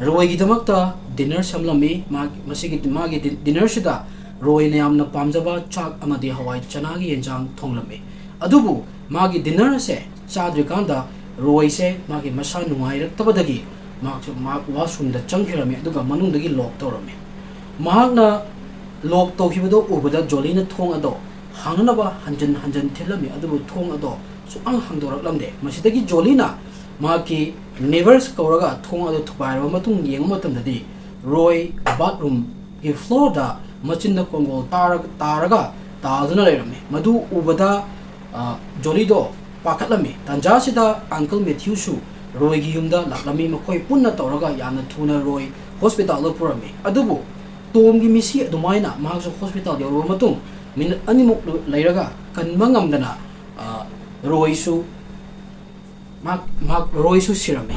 ꯔꯣꯏꯒꯤꯗꯃꯛꯇ dinner ꯁꯦꯝꯂꯝꯃꯤ꯫ ꯃꯥ-, ꯃꯁꯤꯒꯤ, ꯃꯥꯒꯤ ꯗꯤ-, dinnerꯁꯤꯗ ꯔꯣꯏꯅ ꯌꯥꯝꯅ ꯄꯥꯝꯖꯕ ꯆꯥꯛ ꯑꯃꯗꯤ ꯍꯋꯥꯏ ꯆꯅꯥꯒꯤ ꯌꯦꯟꯁꯥꯡ ꯊꯣꯡꯂꯝꯃꯤ꯫ ꯑꯗꯨꯕꯨ ꯃꯥꯒꯤ dinner ꯑꯁꯦ ꯆꯥꯗ꯭ꯔꯤꯀꯥꯟꯗ ꯔꯣꯏꯁꯦ ꯃꯥꯒꯤ ꯃꯁꯥ ꯅꯨꯡꯉꯥꯏꯔꯛꯇꯕꯗꯒꯤ ꯃꯍꯥꯛꯁꯨ, ꯃꯍꯥꯛ washroomꯗ ꯆꯪꯈꯤꯔꯝꯃꯤ, ꯑꯗꯨꯒ ꯃꯅꯨꯡꯗꯒꯤ lock ꯇꯧꯔꯝꯃꯤ꯫ ꯃꯍꯥꯛꯅ lock ꯇꯧꯈꯤꯕꯗꯣ ꯎꯕꯗ ꯖꯣꯂꯤꯅ ꯊꯣꯡ ꯑꯗꯣ ꯍꯥꯡꯅꯅꯕ ꯍꯟꯖꯟ ꯍꯟꯖꯟ ꯊꯤꯜꯂꯝꯃꯤ, ꯑꯗꯨꯕꯨ ꯊꯣꯡ ꯑꯗꯣ ꯁꯨꯛꯍꯥꯡ ꯍꯥꯡꯗꯣꯔꯛꯂꯝꯗꯦ꯫ ꯃꯁꯤꯗꯒꯤ ꯖꯣꯂꯤꯅ ꯃꯍꯥꯛꯀꯤ neighbors ꯀꯧꯔꯒ ꯊꯣꯡ ꯑꯗꯨ ꯊꯨꯒꯥꯏꯔꯕ ꯃꯇꯨꯡ ꯌꯦꯡꯕ ꯃꯇꯝꯗꯗꯤ ꯔꯣꯏ bathroomꯒꯤ floorꯗ ꯃꯆꯤꯟꯗ ꯀꯣꯡꯒꯣꯜ ꯇꯥꯔꯒ, ꯇꯥꯔꯒ ꯇꯥꯗꯨꯅ ꯂꯩꯔꯝꯃꯤ꯫ ꯃꯗꯨ ꯎꯕꯗ, ꯑ, ꯖꯣꯂꯤꯗꯣ ꯄꯥꯈꯠꯂꯝꯃꯤ꯫ ꯇꯥꯟꯖꯥꯁꯤꯗ uncle Matthewꯁꯨ ꯔꯣꯏꯒꯤ ꯌꯨꯝꯗ ꯂꯥꯛꯂꯝꯃꯤ꯫ ꯃꯈꯣꯏ ꯄꯨꯟꯅ ꯇꯧꯔꯒ ꯌꯥꯝꯅ ꯊꯨꯅ ꯔꯣꯏ hospitalꯗ ꯄꯨꯔꯝꯃꯤ꯫ ꯑꯗꯨꯕꯨ ꯇꯣꯝꯒꯤ ꯃꯤꯁꯤ ꯑꯗꯨꯃꯥꯏꯅ ꯃꯍꯥꯛꯁꯨ ꯍꯣꯁꯄꯤꯇꯥꯜ ꯌꯧꯔꯕ ꯃꯇꯨꯡ ꯃꯤꯅꯤꯠ ꯑꯅꯤꯃꯨꯛ ꯂꯩꯔꯒ ꯀꯟꯕ ꯉꯝꯗꯅ, ꯑ, ꯔꯣꯏꯁꯨ, ꯃꯍꯥꯛ, ꯃꯍꯥꯛ ꯔꯣꯏꯁꯨ ꯁꯤꯔꯝꯃꯤ꯫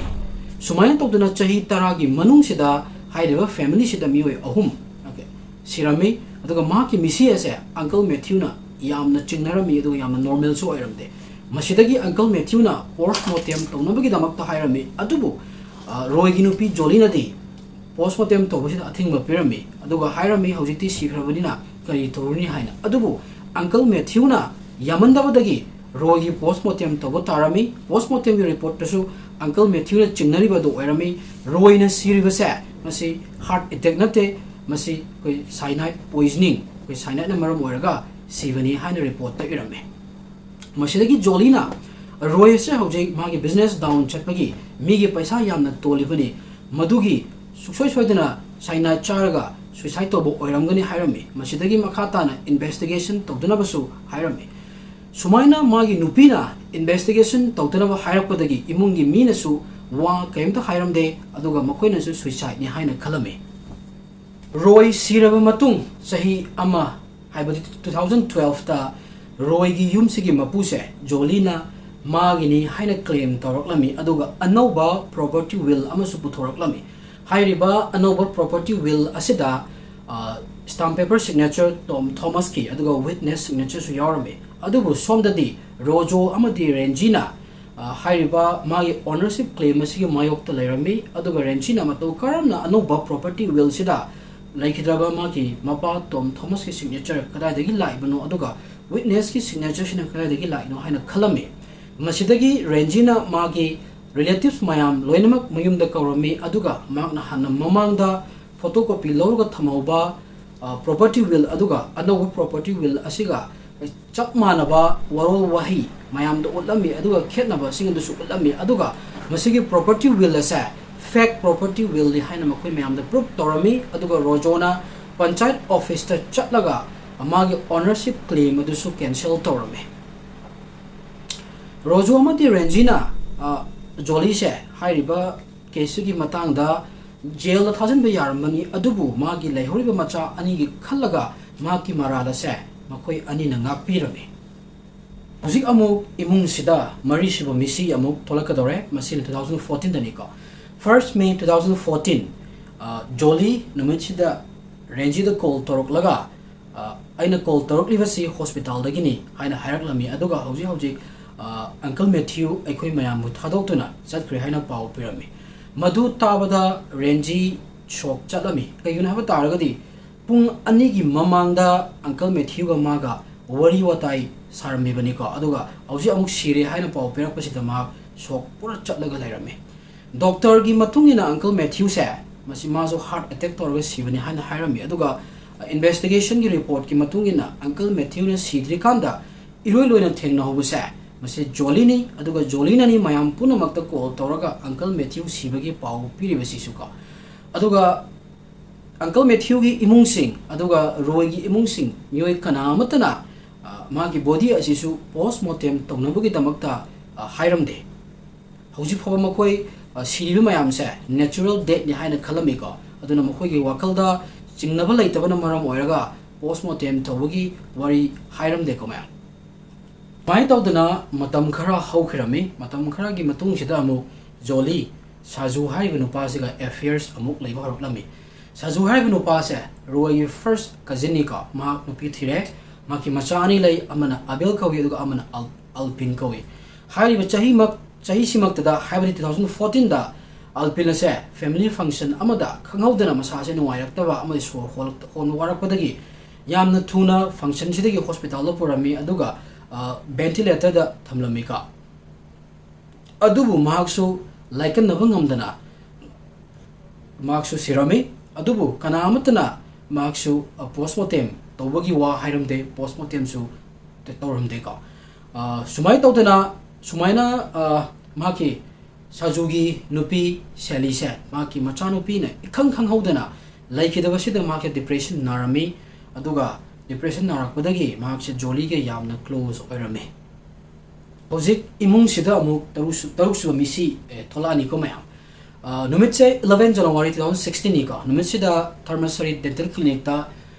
ꯁꯨꯃꯥꯏꯅ ꯇꯧꯗꯅ ꯆꯍꯤ ꯇꯔꯥꯒꯤ ꯃꯅꯨꯡꯁꯤꯗ ꯍꯥꯏꯔꯤꯕ ꯐꯦꯃꯤꯂꯤꯁꯤꯗ ꯃꯤꯑꯣꯏ ꯑꯍꯨꯝ, okay, ꯁꯤꯔꯝꯃꯤ꯫ ꯑꯗꯨꯒ ꯃꯍꯥꯛꯀꯤ ꯃꯤꯁꯤ ꯑꯁꯦ ꯑꯪꯀꯜ ꯃꯦꯊ꯭ꯌꯨꯅ ꯌꯥꯝꯅ ꯆꯤꯡꯅꯔꯝꯃꯤ, ꯑꯗꯨꯒ ꯌꯥꯝꯅ ꯅꯣꯔꯃꯦꯜꯁꯨ ꯑꯣꯏꯔꯝꯗꯦ꯫ ꯃꯁꯤꯗꯒꯤ ꯑꯪꯀꯜ ꯃꯦꯊ꯭ꯌꯨꯅ ꯄꯣꯁꯃꯣꯔꯇꯦꯝ ꯇꯧꯅꯕꯒꯤꯗꯃꯛꯇ ꯍꯥꯏꯔꯝꯃꯤ, ꯑꯗꯨꯕꯨ, ꯑ, ꯔꯣꯏꯒꯤ ꯅꯨꯄꯤ ꯖꯣꯂꯤꯅꯗꯤ ꯄꯣꯁꯃꯣꯔꯇꯦꯝ ꯇꯧꯕꯁꯤꯗ ꯑꯊꯤꯡꯕ ꯄꯤꯔꯝꯃꯤ, ꯑꯗꯨꯒ ꯍꯥꯏꯔꯝꯃꯤ, "ꯍꯧꯖꯤꯛꯇꯤ ꯁꯤꯈ꯭ꯔꯕꯅꯤꯅ ꯀꯔꯤ ꯇꯧꯔꯨꯅꯤ?" ꯍꯥꯏꯅ꯫ ꯑꯗꯨꯕꯨ ꯑꯪꯀꯜ ꯃꯦꯊ꯭ꯌꯨꯅ ꯌꯥꯝꯃꯟꯗꯕꯗꯒꯤ ꯔꯣꯏꯒꯤ ꯄꯣꯁꯃꯣꯔꯇꯦꯝ ꯇꯧꯕ ꯇꯥꯔꯝꯃꯤ꯫ ꯄꯣꯁꯃꯣꯔꯇꯦꯝꯒꯤ ꯔꯤꯄꯣꯔꯠꯇꯁꯨ ꯑꯪꯀꯜ ꯃꯦꯊ꯭ꯌꯨꯅ ꯆꯤꯡꯅꯔꯤꯕ ꯑꯗꯨ ꯑꯣꯏꯔꯝꯃꯤ꯫ ꯔꯣꯏꯅ ꯁꯤꯔꯤꯕꯁꯦ ꯃꯁꯤ ꯍꯥꯔꯠ ꯑꯦꯇꯦꯛ ꯅꯠꯇꯦ, ꯃꯁꯤ ꯑꯩꯈꯣꯏ ꯁꯥꯏꯅꯥꯏꯠ ꯄꯣꯏꯖꯅꯤꯡ, ꯑꯩꯈꯣꯏ ꯁꯥꯏꯅꯥꯏꯠꯅ ꯃꯔꯝ ꯑꯣꯏꯔꯒ ꯁꯤꯕꯅꯤ ꯍꯥꯏꯅ ꯔꯤꯄꯣꯔꯠꯇ ꯏꯔꯝꯃꯤ꯫ ꯃꯁꯤꯗꯒꯤ ꯖꯣꯂꯤꯅ ꯔꯣꯏ ꯑꯁꯦ ꯍꯧꯖꯤꯛ ꯃꯥꯒꯤ ꯕꯤꯖꯤꯅꯦꯁ ꯗꯥꯎꯟ ꯆꯠꯄꯒꯤ, ꯃꯤꯒꯤ ꯄꯩꯁꯥ ꯌꯥꯝꯅ ꯇꯣꯜꯂꯤꯕꯅꯤ, ꯃꯗꯨꯒꯤ ꯁꯨꯡꯁꯣꯏ ꯁꯣꯏꯗꯅ ꯁꯥꯏꯅꯥꯏꯠ ꯆꯥꯔꯒ ꯁꯨꯏꯁꯥꯏꯠ ꯇꯧꯕ ꯑꯣꯏꯔꯝꯒꯅꯤ ꯍꯥꯏꯔꯝꯃꯤ꯫ ꯃꯁꯤꯗꯒꯤ ꯃꯈꯥ ꯇꯥꯅ ꯏꯟꯚꯦꯁꯇꯤꯒꯦꯁꯟ ꯇꯧꯗꯅꯕꯁꯨ ꯍꯥꯏꯔꯝꯃꯤ꯫ ꯁꯨꯃꯥꯏꯅ ꯃꯥꯒꯤ ꯅꯨꯄꯤꯅ ꯏꯟꯚꯦꯁꯇꯤꯒꯦꯁꯟ ꯇꯧꯗꯅꯕ ꯍꯥꯏꯔꯛꯄꯗꯒꯤ ꯏꯃꯨꯡꯒꯤ ꯃꯤꯅꯁꯨ ꯋꯥ ꯀꯔꯤꯝꯇ ꯍꯥꯏꯔꯝꯗꯦ, ꯑꯗꯨꯒ ꯃꯈꯣꯏꯅꯁꯨ ꯁꯨꯏꯁꯥꯏꯠꯅꯤ ꯍꯥꯏꯅ ꯈꯜꯂꯝꯃꯤ꯫ ꯔꯣꯏ ꯁꯤꯔꯕ ꯃꯇꯨꯡ ꯆꯍꯤ ꯑꯃ, ꯍꯥꯏꯕꯗꯤ two thousand twelveꯇ ꯔꯣꯏꯒꯤ ꯌꯨꯝꯁꯤꯒꯤ ꯃꯄꯨꯁꯦ ꯖꯣꯂꯤꯅ ꯃꯥꯒꯤꯅꯤ ꯍꯥꯏꯅ ꯀ꯭ꯂꯦꯝ ꯇꯧꯔꯛꯂꯝꯃꯤ, ꯑꯗꯨꯒ ꯑꯅꯧꯕ ꯄ꯭ꯔꯣꯄꯔꯇꯤ ꯋꯤꯜ ꯑꯃꯁꯨ ꯄꯨꯊꯣꯔꯛꯂꯝꯃꯤ꯫ ꯍꯥꯏꯔꯤꯕ ꯑꯅꯧꯕ ꯄ꯭ꯔꯣꯄꯔꯇꯤ ꯋꯤꯜ ꯑꯁꯤꯗ, ꯑ, ꯁ꯭ꯇꯥꯝ ꯄꯦꯄꯔ ꯁꯤꯒꯅꯦꯆꯔ ꯇꯣꯝ ꯊꯣꯃꯁꯀꯤ, ꯑꯗꯨꯒ ꯋꯤꯠꯅꯦꯁ ꯁꯤꯒꯅꯦꯆꯔꯁꯨ ꯌꯥꯎꯔꯝꯃꯤ꯫ ꯑꯗꯨꯕꯨ ꯁꯣꯝꯗꯗꯤ ꯔꯣꯖꯣ ꯑꯃꯗꯤ ꯔꯦꯟꯖꯤꯅ, ꯑ, ꯍꯥꯏꯔꯤꯕ ꯃꯥꯒꯤ ꯑꯣꯅꯔꯁꯤꯞ ꯀ꯭ꯂꯦꯝ ꯑꯁꯤꯒꯤ ꯃꯥꯌꯣꯛꯇ ꯂꯩꯔꯝꯃꯤ꯫ ꯑꯗꯨꯒ ꯔꯦꯟꯖꯤꯅ ꯃꯇꯧ ꯀꯔꯝꯅ ꯑꯅꯧꯕ ꯄ꯭ꯔꯣꯄꯔꯇꯤ ꯋꯤꯜꯁꯤꯗ ꯂꯩꯈꯤꯗ꯭ꯔꯕ ꯃꯥꯒꯤ ꯃꯄꯥ ꯇꯣꯝ ꯊꯣꯃꯁꯀꯤ ꯁꯤꯒꯅꯦꯆꯔ ꯀꯗꯥꯏꯗꯒꯤ ꯂꯥꯛꯏꯕꯅꯣ, ꯑꯗꯨꯒ ꯋꯤꯠꯅꯦꯁꯀꯤ ꯁꯤꯒꯅꯦꯆꯔꯁꯤꯅ ꯀꯗꯥꯏꯗꯒꯤ ꯂꯥꯛꯏꯅꯣ ꯍꯥꯏꯅ ꯈꯜꯂꯝꯃꯤ꯫ ꯃꯁꯤꯗꯒꯤ ꯔꯦꯟꯖꯤꯅ ꯃꯥꯒꯤ ꯔꯤꯂꯦꯇꯤꯚꯁ ꯃꯌꯥꯝ ꯂꯣꯏꯅꯃꯛ ꯃꯌꯨꯝꯗ ꯀꯧꯔꯝꯃꯤ, ꯑꯗꯨꯒ ꯃꯍꯥꯛꯅ ꯍꯥꯟꯅ ꯃꯃꯥꯡꯗ ꯐꯣꯇꯣ ꯀꯣꯄꯤ ꯂꯧꯔꯒ ꯊꯝꯍꯧꯕ, ꯑ, ꯄ꯭ꯔꯣꯄꯔꯇꯤ ꯋꯤꯜ ꯑꯗꯨꯒ ꯑꯅꯧꯕ ꯄ꯭ꯔꯣꯄꯔꯇꯤ ꯋꯤꯜ ꯑꯁꯤꯒ ꯆꯞ ꯃꯥꯟꯅꯕ ꯋꯥꯔꯣꯜ ꯋꯥꯍꯩ ꯃꯌꯥꯝꯗ ꯎꯠꯂꯝꯃꯤ, ꯑꯗꯨꯒ ꯈꯦꯠꯅꯕꯁꯤꯡ ꯑꯗꯨꯁꯨ ꯎꯠꯂꯝꯃꯤ꯫ ꯑꯗꯨꯒ ꯃꯁꯤꯒꯤ ꯄ꯭ꯔꯣꯄꯔꯇꯤ ꯋꯤꯜ ꯑꯁꯦ ꯐꯦꯛ ꯄ꯭ꯔꯣꯄꯔꯇꯤ ꯋꯤꯜꯅꯤ ꯍꯥꯏꯅ ꯃꯈꯣꯏ ꯃꯌꯥꯝꯗ ꯄ꯭ꯔꯨꯞ ꯇꯧꯔꯝꯃꯤ꯫ ꯑꯗꯨꯒ ꯔꯣꯖꯣꯅ ꯄꯟꯆꯥꯌꯠ ꯑꯣꯐꯤꯁꯇ ꯆꯠꯂꯒ ꯃꯥꯒꯤ ꯑꯣꯅꯔꯁꯤꯞ ꯀ꯭ꯂꯦꯝ ꯑꯗꯨꯁꯨ ꯀꯦꯟꯁꯦꯜ ꯇꯧꯔꯝꯃꯤ꯫ ꯔꯣꯖꯣ ꯑꯃꯗꯤ ꯔꯦꯟꯖꯤꯅ, ꯑ, ꯖꯣꯂꯤꯁꯦ ꯍꯥꯏꯔꯤꯕ ꯀꯦꯁꯁꯤꯒꯤ ꯃꯇꯥꯡꯗ ꯖꯦꯜꯗ ꯊꯥꯖꯤꯟꯕ ꯌꯥꯔꯝꯕꯅꯤ, ꯑꯗꯨꯕꯨ ꯃꯥꯒꯤ ꯂꯩꯍꯧꯔꯤꯕ ꯃꯆꯥ ꯑꯅꯤꯒꯤ ꯈꯜꯂꯒ ꯃꯍꯥꯛꯀꯤ ꯃꯔꯥꯜ ꯑꯁꯦ ꯃꯈꯣꯏ ꯑꯅꯤꯅ ꯉꯥꯛꯄꯤꯔꯝꯃꯤ꯫ ꯍꯧꯖꯤꯛ ꯑꯃꯨꯛ ꯏꯃꯨꯡꯁꯤꯗ ꯃꯔꯤꯁꯨꯕ ꯃꯤꯁꯤ ꯑꯃꯨꯛ ꯊꯣꯛꯂꯛꯀꯗꯧꯔꯦ꯫ ꯃꯁꯤꯅ two thousand fourteen ꯗꯅꯤꯀꯣ꯫ First May two thousand fourteen, ꯑ, ꯖꯣꯂꯤ ꯅꯨꯃꯤꯠꯁꯤꯗ ꯔꯦꯟꯖꯤꯗ ꯀꯣꯜ ꯇꯧꯔꯛꯂꯒ, "ꯑ, ꯑꯩꯅ ꯀꯣꯜ ꯇꯧꯔꯛꯂꯤꯕꯁꯤ ꯍꯣꯁꯄꯤꯇꯥꯜꯗꯒꯤꯅꯤ" ꯍꯥꯏꯅ ꯍꯥꯏꯔꯛꯂꯝꯃꯤ꯫ ꯑꯗꯨꯒ ꯍꯧꯖꯤꯛ ꯍꯧꯖꯤꯛ, ꯑ, ꯑꯪꯀꯜ ꯃꯦꯊ꯭ꯌꯨ ꯑꯩꯈꯣꯏ ꯃꯌꯥꯝꯕꯨ ꯊꯥꯗꯣꯛꯇꯨꯅ ꯆꯠꯈ꯭ꯔꯦ ꯍꯥꯏꯅ ꯄꯥꯎ ꯄꯤꯔꯝꯃꯤ꯫ ꯃꯗꯨ ꯇꯥꯕꯗ ꯔꯦꯟꯖꯤ ꯁꯣꯛ ꯆꯠꯂꯝꯃꯤ꯫ ꯀꯩꯒꯤꯅꯣ ꯍꯥꯏꯕ ꯇꯥꯔꯒꯗꯤ ꯄꯨꯡ ꯑꯅꯤꯒꯤ ꯃꯃꯥꯡꯗ ꯑꯪꯀꯜ ꯃꯦꯊ꯭ꯌꯨꯒ ꯃꯥꯒ ꯋꯥꯔꯤ ꯋꯥꯇꯥꯏ ꯁꯥꯔꯝꯃꯤꯕꯅꯤꯀꯣ꯫ ꯑꯗꯨꯒ ꯍꯧꯖꯤꯛ ꯑꯃꯨꯛ ꯁꯤꯔꯦ ꯍꯥꯏꯅ ꯄꯥꯎ ꯄꯤꯔꯛꯄꯁꯤꯗ ꯃꯍꯥꯛ ꯁꯣꯛ ꯄꯨꯔꯥ ꯆꯠꯂꯒ ꯂꯩꯔꯝꯃꯤ꯫ ꯗꯣꯛꯇꯔꯒꯤ ꯃꯇꯨꯡ ꯏꯟꯅ ꯑꯪꯀꯜ ꯃꯦꯊ꯭ꯌꯨꯁꯦ, ꯃꯁꯤ ꯃꯥꯁꯨ ꯍꯥꯔꯠ ꯑꯦꯇꯦꯛ ꯇꯧꯔꯒ ꯁꯤꯕꯅꯤ ꯍꯥꯏꯅ ꯍꯥꯏꯔꯝꯃꯤ꯫ ꯑꯗꯨꯒ, ꯑ, ꯏꯟꯚꯦꯁꯇꯤꯒꯦꯁꯟꯒꯤ ꯔꯤꯄꯣꯔꯠꯀꯤ ꯃꯇꯨꯡ ꯏꯟꯅ ꯑꯪꯀꯜ ꯃꯦꯊ꯭ꯌꯨꯅ ꯁꯤꯗ꯭ꯔꯤꯀꯥꯟꯗ ꯏꯔꯣꯏ ꯂꯣꯏꯅ ꯊꯦꯡꯅꯍꯧꯕꯁꯦ, ꯃꯁꯤ ꯖꯣꯂꯤꯅꯤ꯫ ꯑꯗꯨꯒ ꯖꯣꯂꯤꯅꯅꯤ ꯃꯌꯥꯝ ꯄꯨꯝꯅꯃꯛꯇ ꯀꯣꯜ ꯇꯧꯔꯒ ꯑꯪꯀꯜ ꯃꯦꯊ꯭ꯌꯨ ꯁꯤꯕꯒꯤ ꯄꯥꯎ ꯄꯤꯔꯤꯕꯁꯤꯁꯨꯀꯣ꯫ ꯑꯗꯨꯒ ꯑꯪꯀꯜ ꯃꯦꯊ꯭ꯌꯨꯒꯤ ꯏꯃꯨꯡꯁꯤꯡ, ꯑꯗꯨꯒ ꯔꯣꯏꯒꯤ ꯏꯃꯨꯡꯁꯤꯡ, ꯃꯤꯑꯣꯏ ꯀꯅꯥ ꯑꯃꯠꯇꯅ, ꯑ, ꯃꯥꯒꯤ ꯕꯣꯗꯤ ꯑꯁꯤꯁꯨ ꯄꯣꯁꯃꯣꯔꯇꯦꯝ ꯇꯧꯅꯕꯒꯤꯗꯃꯛꯇ, ꯑ, ꯍꯥꯏꯔꯝꯗꯦ꯫ ꯍꯧꯖꯤꯛ ꯐꯥꯎꯕ ꯃꯈꯣꯏ, ꯑ, ꯁꯤꯔꯤꯕ ꯃꯌꯥꯝꯁꯦ ꯅꯦꯆꯔꯦꯜ ꯗꯦꯠꯅꯤ ꯍꯥꯏꯅ ꯈꯜꯂꯝꯃꯤꯀꯣ꯫ ꯑꯗꯨꯅ ꯃꯈꯣꯏꯒꯤ ꯋꯥꯈꯜꯗ ꯆꯤꯡꯅꯕ ꯂꯩꯇꯕꯅ ꯃꯔꯝ ꯑꯣꯏꯔꯒ ꯄꯣꯁꯃꯣꯔꯇꯦꯝ ꯇꯧꯕꯒꯤ ꯋꯥꯔꯤ ꯍꯥꯏꯔꯝꯗꯦꯀꯣ ꯃꯌꯥꯝ꯫ ꯁꯨꯃꯥꯏꯅ ꯇꯧꯗꯅ ꯃꯇꯝ ꯈꯔ ꯍꯧꯈꯤꯔꯝꯃꯤ꯫ ꯃꯇꯝ ꯈꯔꯒꯤ ꯃꯇꯨꯡꯁꯤꯗ ꯑꯃꯨꯛ ꯖꯣꯂꯤ, ꯁꯥꯖꯨ ꯍꯥꯏꯔꯤꯕ ꯅꯨꯄꯥꯁꯤꯒ ꯑꯦꯐꯤꯌꯔꯁ ꯑꯃꯨꯛ ꯂꯩꯕ ꯍꯧꯔꯛꯂꯝꯃꯤ꯫ ꯁꯥꯖꯨ ꯍꯥꯏꯔꯤꯕ ꯅꯨꯄꯥꯁꯦ ꯔꯣꯏꯒꯤ ꯐꯥꯔꯁ ꯀꯖꯤꯟꯅꯤꯀꯣ꯫ ꯃꯍꯥꯛ ꯅꯨꯄꯤ ꯊꯤꯔꯦ꯫ ꯃꯍꯥꯛꯀꯤ ꯃꯆꯥ ꯑꯅꯤ ꯂꯩ, ꯑꯃꯅ ꯑꯕꯦꯜ ꯀꯧꯏ, ꯑꯗꯨꯒ ꯑꯃꯅ ꯑꯜ-, ꯑꯜꯄꯤꯟ ꯀꯧꯏ꯫ ꯍꯥꯏꯔꯤꯕ ꯆꯍꯤꯃꯛ, ꯆꯍꯤꯁꯤꯃꯛꯇꯗ, ꯍꯥꯏꯕꯗꯤ two thousand fourteen ꯗ, ꯑꯜꯄꯤꯟ ꯑꯁꯦ ꯐꯦꯃꯤꯂꯤ ꯐꯪꯁꯟ ꯑꯃꯗ ꯈꯪꯍꯧꯗꯅ ꯃꯁꯥꯁꯦ ꯅꯨꯡꯉꯥꯏꯔꯛꯇꯕ ꯑꯃꯗꯤ ꯁꯣꯔ ꯍꯣꯜ-, ꯍꯣꯟꯕ ꯋꯥꯔꯛꯄꯗꯒꯤ ꯌꯥꯝꯅ ꯊꯨꯅ ꯐꯪꯁꯟꯁꯤꯗꯒꯤ ꯍꯣꯁꯄꯤꯇꯥꯜꯗ ꯄꯨꯔꯝꯃꯤ, ꯑꯗꯨꯒ, ꯑ, ꯚꯦꯟꯇꯤꯂꯦꯇꯔꯗ ꯊꯝꯂꯝꯃꯤꯀꯣ꯫ ꯑꯗꯨꯕꯨ ꯃꯍꯥꯛꯁꯨ ꯂꯥꯏꯀꯠꯅꯕ ꯉꯝꯗꯅ ꯃꯍꯥꯛꯁꯨ ꯁꯤꯔꯝꯃꯤ꯫ ꯑꯗꯨꯕꯨ ꯀꯅꯥ ꯑꯃꯠꯇꯅ ꯃꯍꯥꯛꯁꯨ, ꯑ, ꯄꯣꯁꯃꯣꯔꯇꯦꯝ ꯇꯧꯕꯒꯤ ꯋꯥ ꯍꯥꯏꯔꯝꯗꯦ, ꯄꯣꯁꯃꯣꯔꯇꯦꯝꯁꯨ ꯇ-, ꯇꯧꯔꯝꯗꯦꯀꯣ꯫ ꯑ, ꯁꯨꯃꯥꯏꯅ ꯇꯧꯗꯅ, ꯁꯨꯃꯥꯏꯅ, ꯑ, ꯃꯍꯥꯛꯀꯤ ꯁꯥꯖꯨꯒꯤ ꯅꯨꯄꯤ ꯁꯦꯂꯤꯁꯦ, ꯃꯍꯥꯛꯀꯤ ꯃꯆꯥꯅꯨꯄꯤꯅ ꯏꯈꯪ ꯈꯪꯍꯧꯗꯅ ꯂꯩꯈꯤꯗꯕꯁꯤꯗ ꯃꯍꯥꯛꯁꯦ ꯗꯤꯄ꯭ꯔꯦꯁꯟ ꯅꯥꯔꯝꯃꯤ꯫ ꯑꯗꯨꯒ ꯗꯤꯄ꯭ꯔꯦꯁꯟ ꯅꯥꯔꯛꯄꯗꯒꯤ ꯃꯍꯥꯛꯁꯦ ꯖꯣꯂꯤꯒ ꯌꯥꯝꯅ ꯀ꯭ꯂꯣꯖ ꯑꯣꯏꯔꯝꯃꯤ꯫ ꯍꯧꯖꯤꯛ ꯏꯃꯨꯡꯁꯤꯗ ꯑꯃꯨꯛ ꯇꯔꯨꯛꯁꯨ-, ꯇꯔꯨꯛꯁꯨꯕ ꯃꯤꯁꯤ, ꯑꯦ, ꯊꯣꯛꯂꯛꯑꯅꯤꯀꯣ ꯃꯌꯥꯝ꯫ ꯑ, ꯅꯨꯃꯤꯠꯁꯦ eleven January two thousand sixteen ꯅꯤꯀꯣ꯫ ꯅꯨꯃꯤꯠꯁꯤꯗ ꯊꯔꯃꯁꯔꯤ ꯗꯦꯟꯇꯦꯜ ꯀ꯭ꯂꯤꯅꯤꯛꯇ